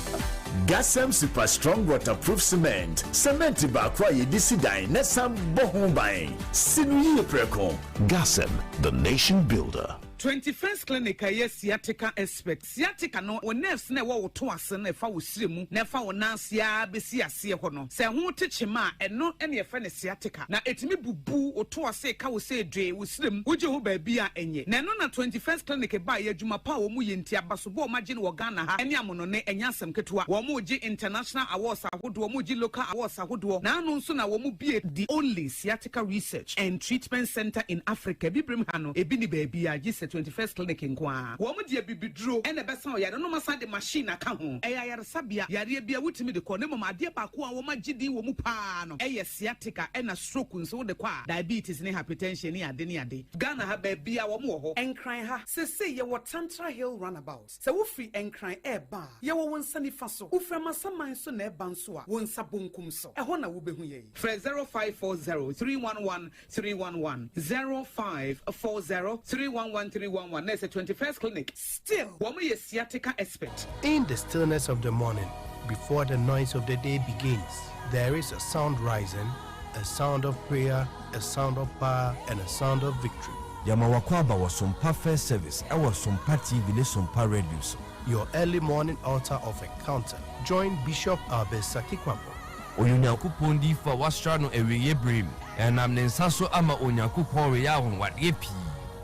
Gasem Super Strong Waterproof Cement, cement baako a yɛde si dan na ɛsan bɔ ho ban. Si no yie prɛko. Gasem, the nation builder. 21st Clinic a ɛyɛ sciatica expert. Sciatica no, wo nerves no a ɛwɔ wo to ase no ɛfa wo srɛ mu na ɛfa wo nan ase ara bɛsi aseɛ hɔ no, sɛ ɛho te kyema a, ɛno na yɛfrɛ no sciatica. Na ɛtumi bubu wo to ase ka wo sɛ dwee wo srɛ mu, wogye ho baabi a ɛnyɛ. Na ɛno na 21st Clinic baeɛ, adwuma pa a wɔn yɛ nti, abasobɔ a wɔagye no wɔ Ghana ha ne amonone, ɛnyɛ asɛm ketewa. Wɔregye international awards ahodoɔ, wɔregye local awards ahodoɔ, na ano nso na wɔbue the only sciatica research and Treatment Centre in Africa, Abibirem ha no, ebi nni baabiara gye sɛ 21st Clinic nko ara. Wɔn de abibiduro na ɛbɛsa ɔyare no, na wɔasan de machine aka ho. Ɛyɛ ayaresabea, yareɛ biara wotumi de kɔ, na mmom adeɛ baako a wɔagye din wɔ mu pa ara no yɛ sciatica ɛna stroke nso wode kɔ a, diabetes ne hypertension ne ade ne ade. Ghana ha baabiara wɔn wɔ hɔ. Nkran ha, sesei yɛwɔ Tantra Hill Runabout. Sɛ wofiri Nkran reba a, yɛwɔ wo nsa nifa so. Wofiri Amasaman nso na ɛreba nso a, wo nsa bonkum so. Ɛhɔ na wobɛhu yɛn. Frɛ 0540 311 311, 0540 311 311 na ɛsɛ 21st Clinic. Still. Wɔn yɛ sciatica expert. In the stillness of the morning, before the noise of the day begins, there is a sound rising, a sound of prayer, a sound of power, and a sound of victory. Yɛma w'akwaaba wɔ Sompa First Service ɛwɔ Sompa TV ne Sompa Radio so. Your early morning altar of encounter. Join Bishop Albert Sakikwampo. Ɔyɛ Onyankopɔn diyifo a wɔasra no awieeɛ berɛ mu, na ɛnam ne nsa so ama Onyankopɔn reyɛ anwanwadeɛ pii.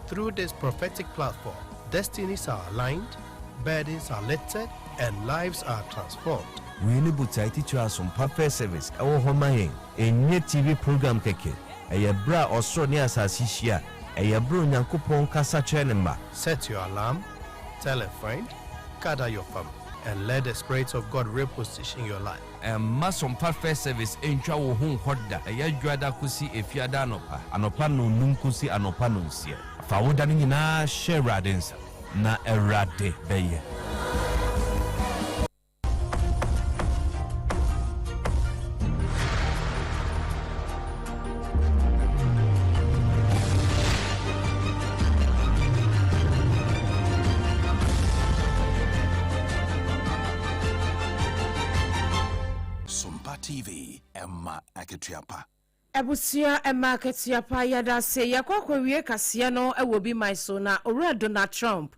Through this prophetic platform, destinies are aligned, burdens are lifted, and lives are transformed. Wei ne botae titire a Asompa First Service wɔ hɔ ma yɛn. Ɛnyɛ TV program kɛkɛ. Ɛyɛ berɛ a ɔsoro ne asase hyia. Ɛyɛ berɛ a Onyankopɔn kasa kyerɛ ne mma. Set your alarm, tell a friend, gather your family, and let the Spirit of God reposition your life. Mma Sompa First Service ntwa wo ho nkɔ da. Ɛyɛ Dwoada kosi Efiada anɔpa. Anɔpa nnɔnnum kosi anɔpa nnɔnsia. Fa wo da no nyinaa hyɛ Awurade nsa, na Awurade bɛyɛ. TV, ɛma akatua pa. Abusua ɛma akatua pa. Yɛdase. Yɛkɔ akɔwie kaseɛ no wɔ bi man so na Owura Donald Trump,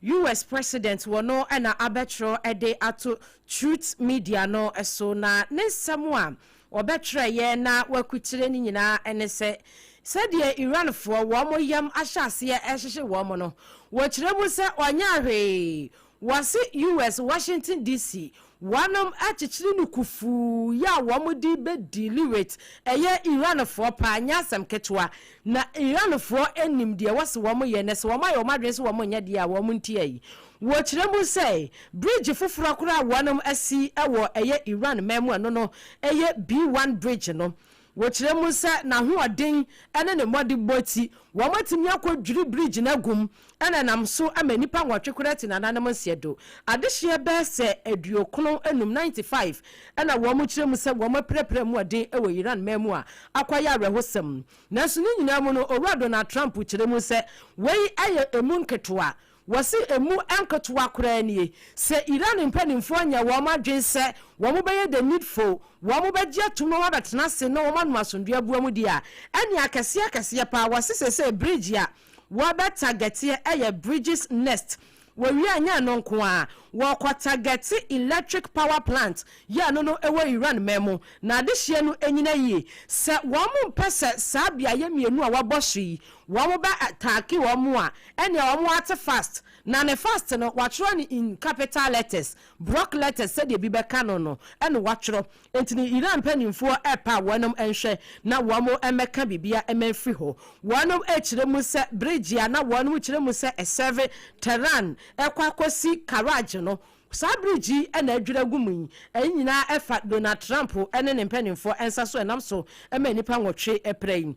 US President, wɔ no na abɛtwerɛ de ato Truth Media no so, na ne nsɛm a wɔbɛtwerɛeɛ na wakukyire no nyinaa ne sɛ sɛdeɛ Iranfoɔ wɔn yam ahyɛ aseɛ rehyehye wɔn no, wɔkyerɛ mu sɛ ɔnyɛɛ hwee. Wɔse US Washington DC wɔnom akyekyere no kufuu yɛ a wɔn de bɛ deali with ɛyɛ Iranfoɔ paa nyɛ asɛm ketewa, na Iranfoɔ nim deɛ wɔse wɔn yɛ, na sɛ wɔn ayɛ wɔn adwene sɛ wɔn nyɛ deɛ a wɔn ntia yi. Wɔkyerɛ mu sɛ bridge foforɔ koraa a wɔnom asi wɔ ɛyɛ Iran man mu ɛno no ɛyɛ B1 bridge no. Wɔkyerɛ mu sɛ n'ahoɔden ne ne mmɔdenbɔ nti, wɔatumi akɔdwiri bridge no agu mu na ɛnam so ama nnipa nwɔtwe koraa ati nananom nseɛdo. Adehyeɛ bɛyɛ sɛ 95, 95, na wɔkyerɛ mu sɛ wɔapirapira mu ɔden wɔ Iran man mu a akɔyɛ awerɛhosɛm. Nanso ne nyinaa mu no, Owura Donald Trump kyerɛ mu sɛ wei yɛ emu nketewa. Wɔse emu nketewa koraa nie, sɛ Iran mpanimfoɔ nyɛ wɔn adwene sɛ wɔbɛyɛ the needful, wɔbɛgye atum na wɔabɛtena ase na wɔanom asomdwoeɛ aboa mu deɛ a, ɛnneɛ akɛseɛ akɛseɛ paa. Wɔse seesei bridge a wɔbɛ targeteɛ yɛ Bridges Nest. Wɔwie a ɛnyɛ ɛno nko ara, wɔkɔ targete electric power plant yɛ ɛno no wɔ Iran man mu. Na adehyeɛ no nyina yie. Sɛ wɔn mpɛ sɛ saa beaeɛ mmienu a wɔabɔ so yi wɔn bɛ ataake wɔn a, ɛnneɛ wɔn ate fast, na ne fast no wɔatwerɛ no in capital letters, brock letters sɛdeɛ bi bɛka no no ɛna wɔatwerɛ. Enti no Iran mpanimfoɔ ɛrepɛ a wɔnom nhwɛ na wɔn mmɛka biribia mma mfiri hɔ. Wɔnom rekyerɛ mu sɛ bridge a na wɔnom kyerɛ mu sɛ ɛsɛve Tehran ɛkɔ akɔsi Karaj no, saa bridge yi na adwiri agu mu yi, ɛyi nyinaa ɛfa Donald Trump ne ne mpanimfoɔ nsa so ɛnam so ma nnipa nwɔtwe apira yi.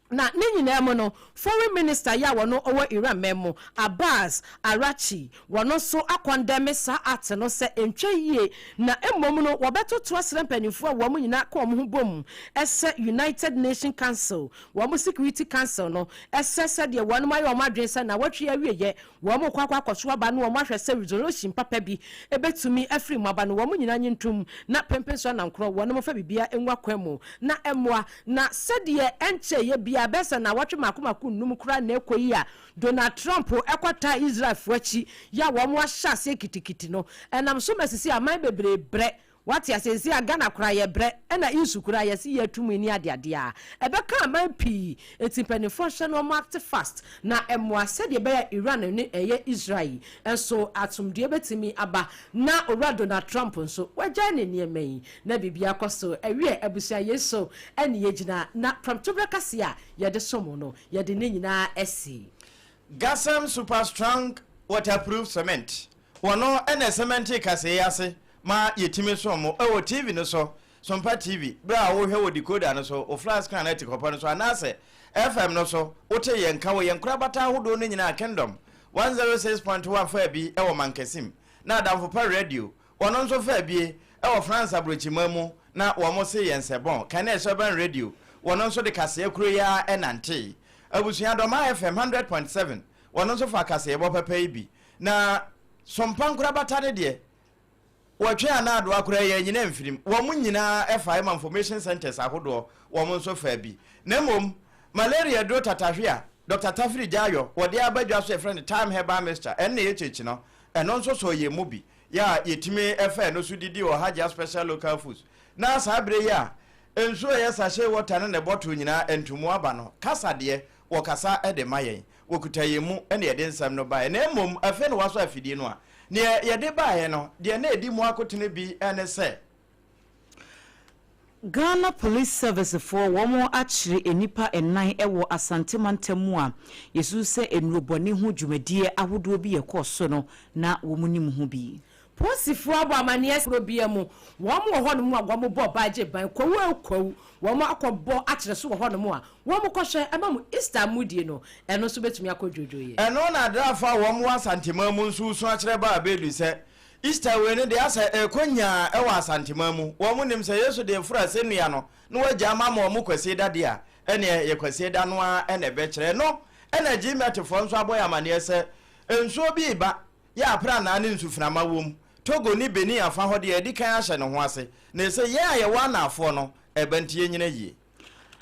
Na ne nyinaa mu no, Foreign Minister yi a wɔno ɔwɔ Iran man mu, Abbas Araghchi, wɔno nso akɔndɛme saa act no sɛ ɛntwa yie na mmom no wɔbɛtoto asrɛ mpaninfoɔ a wɔn nyinaa ka wɔn ho bom sɛ United Nation Council, wɔn Security Council no sɛ sɛdeɛ wɔnom ayɛ wɔn adwene sɛ nawɔtwe yi awieɛ Wɔrekɔ akɔ akɔso aba no wɔahwɛ sɛ resolution papa bi bɛtumi afiri mu aba no wɔn nyinaa nye ntom na pempen so anankorɔ wɔnom mfa biribiara ngu akwan mu na ɛmmoa. Na sɛdeɛ ɛnkyɛeɛ biara bɛyɛ sɛ naawɔtwe mmaako mmaako nnum koraa na ɛkɔ yi a Donald Trump kɔtaa Israelfoɔ akyi yɛ a wɔn ahyɛ aseɛ kitikiti no ɛnam so ma sisi aman bebree brɛ. Wate aseɛ seesei a Ghana koraa yɛbrɛ ɛna nsu koraa yɛse yɛatu mu ne adeadeɛ a ɛbɛka aman pii nti mpaninfoɔ nhwɛ na wɔn act fast na ɛmoa sɛdeɛ ɛbɛyɛ a Iran ne ɛyɛ Israel nso asomdwoeɛ bɛtumi aba na Owura Donald Trump nso wagyae ne nneɛma yi na biribiara kɔ so ɛwiɛ abusua yei so ɛne yɛgyina na prɛmtoberɛ kaseɛ a yɛde som no yɛde ne nyinaa asi. Gasam Super Strong Waterproof Cement Wɔno na ɛsɛmɛntee kaseɛ yi ase ma yɛtumi som mo wɔ TV no so, Sompa TV, berɛ a worehwɛ wɔ decoder no so, wo flat screen anaa tikɔpɔ no so, anaasɛ FM no so, wote yɛn nka wɔ yɛn nkorabata ahodoɔ no nyinaa, Kingdom 106.1 faa bi wɔ Mankasim, na Adamfo Pa Radio, wɔno nso faa bie wɔ France aburokyiman mu, na wɔn se yɛn sɛ bɔn, Kane Urban Radio, wɔno nso de kaseɛ koro yi ara nantee. Abusua Dɔmaa FM 100.7, wɔno nso faa kaseɛbɔ papa yi bi. Na sompa nkorabata no deɛ, wɔtwe anaa adoa koraa yɛ anyina mfirim. Wɔn nyinaa fae ma information centres ahodoɔ, wɔn nso faa bi. Na mmom, malaria aduro tatahwe a Dɔkta Tafiri Gyayɔ wɔde aba dwa so a yɛfrɛ no Thyme Herbal Mixture, ɛno na ɛyɛ kyekye no, ɛno nso sɔɔ yɛn mu bi. Yɛ a yɛtumi fa ɛno so didi wɔ Hajia Special Local Foods. Na saa berɛ yi a nsuo a ɛyɛ sachet water ne ne bottle nyinaa ntomu aba no, kasa deɛ, wɔkasa de ma yɛn. Wɔkuta yɛn mu na yɛde nsɛm no baeɛ, na mmom afei na wɔasɔ afidie no a, deɛ yɛde baeɛ no, deɛ na ɛdi mu akotene bi ne sɛ. Ghana Police Service foɔ wɔn akyere nnipa nnan wɔ Asante mantam mu a yɛsusu sɛ nnurobɔne ho dwumadie ahodoɔ bi ɛkɔɔ so no na wɔn nim ho bi. Polisifoɔ abɔ amaneɛ sɛ kuro biara mu wɔn wɔ hɔnom a wɔn bɔ ɔbaa gye ban kwawu o kwawu wɔn akɔ bɔ akyerɛ so wɔ hɔnom a wɔn kɔ hwɛ ɛma mo Easter mudie no ɛno nso bɛtumi akɔ dwoodwoo yɛ. Ɛno na adraafo a wɔn wɔ Asanteman mu nso resu akyerɛ Baa Badu sɛ Easter wei no deɛ asɛ ɛrekɔ nyaa wɔ Asanteman mu. Wɔn nim sɛ Yesu de reforo asɛnnua no na wagya ama ama wɔn Kwasieda deɛ a, ɛneɛ yɛ Kwasieda no ara na ɛbɛkyerɛ. Ɛno na GMET foɔ nso abɔ yɛn amaneɛ sɛ nsuo bi reba yɛ aprannaa ne nsuframa wom. Togo ne Benin afa hɔ deɛ adi kan ahyɛ ne ho ase, na ɛsɛ yɛn a yɛwɔ anaafoɔ no, ɛba nti yɛnyina yie.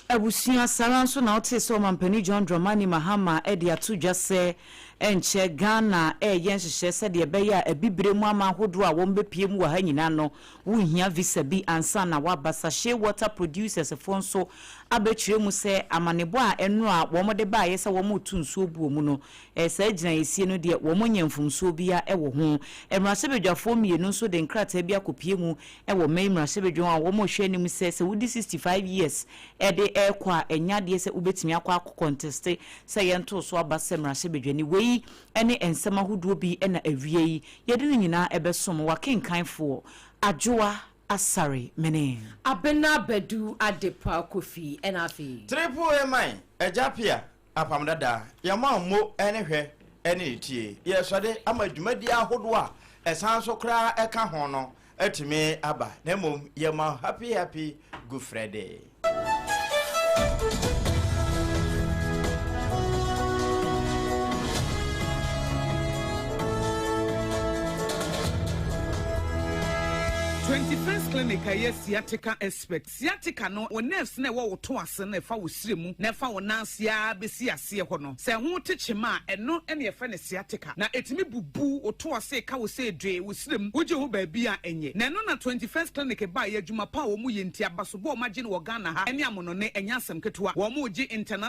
Abusua, saa ara nso na wotee sɛ Ɔmampanin John Dramani Mahama de ato dwa sɛ ɛnkyɛ Ghana reyɛ nhyehyɛe sɛdeɛ ɛbɛyɛ a Abibire mu aman ahodoɔ a wɔbɛpue mu wɔ ha nyinaa no wonhia visa bi ansa na wɔaba. Sachet Water Producers foɔ nso abɛkyerɛ mu sɛ amanebɔ a ɛnora wɔde baeɛ sɛ wɔreto nsuo buo mu no, saa gyinaeɛsie no deɛ wɔnyɛ mfomsoɔ biara wɔ ho. Mmarahyɛbadwafoɔ mmienu nso de nkrataa bi akɔpue mu wɔ May mmarahyɛbadwam a wɔrehwɛ anim sɛ sɛ wodi 65 years de rekɔ a ɛnyɛ adeɛ sɛ wobɛtumi akɔ akɔ kɔntɛste sɛ yɛntoo so aba sɛ mmarahyɛbadwani. Wei ne nsɛm ahodoɔ bi na awia yi yɛde ne nyinaa bɛsom w'akenkanfoɔ Adwoa Asare Mene. Abena Badu Adepa Kofi ɛna afei. Triple A man, Agya Pia, Apam Dada, yɛma mmo ne hwɛ ne ne tie. Yɛresɔde ama dwumadie ahodoɔ a ɛsan so koraa ɛka ho no atumi aba na mmom yɛma happy happy Good Friday. 21st Clinic a ɛyɛ sciatica expert. Sciatica no, wo nerves na ɛwɔ wo to ase no ɛfa wo srɛ mu na ɛfa wo nan ase ara bɛsi aseɛ hɔ no. Sɛ ɛho te kyema a, ɛno na yɛfrɛ no sciatica. Na ɛtumi bubu wo to ase ka wo sɛ dwee wo srɛ mu, wogye ho baabi a ɛnyɛ. Na ɛno na 21st Clinic baeɛ, adwuma pa a wɔn yɛ nti, abasobɔ a wɔn agye no wɔ Ghana ha ne amonɔne, ɛnyɛ asɛm ketewa. Wɔn regye international.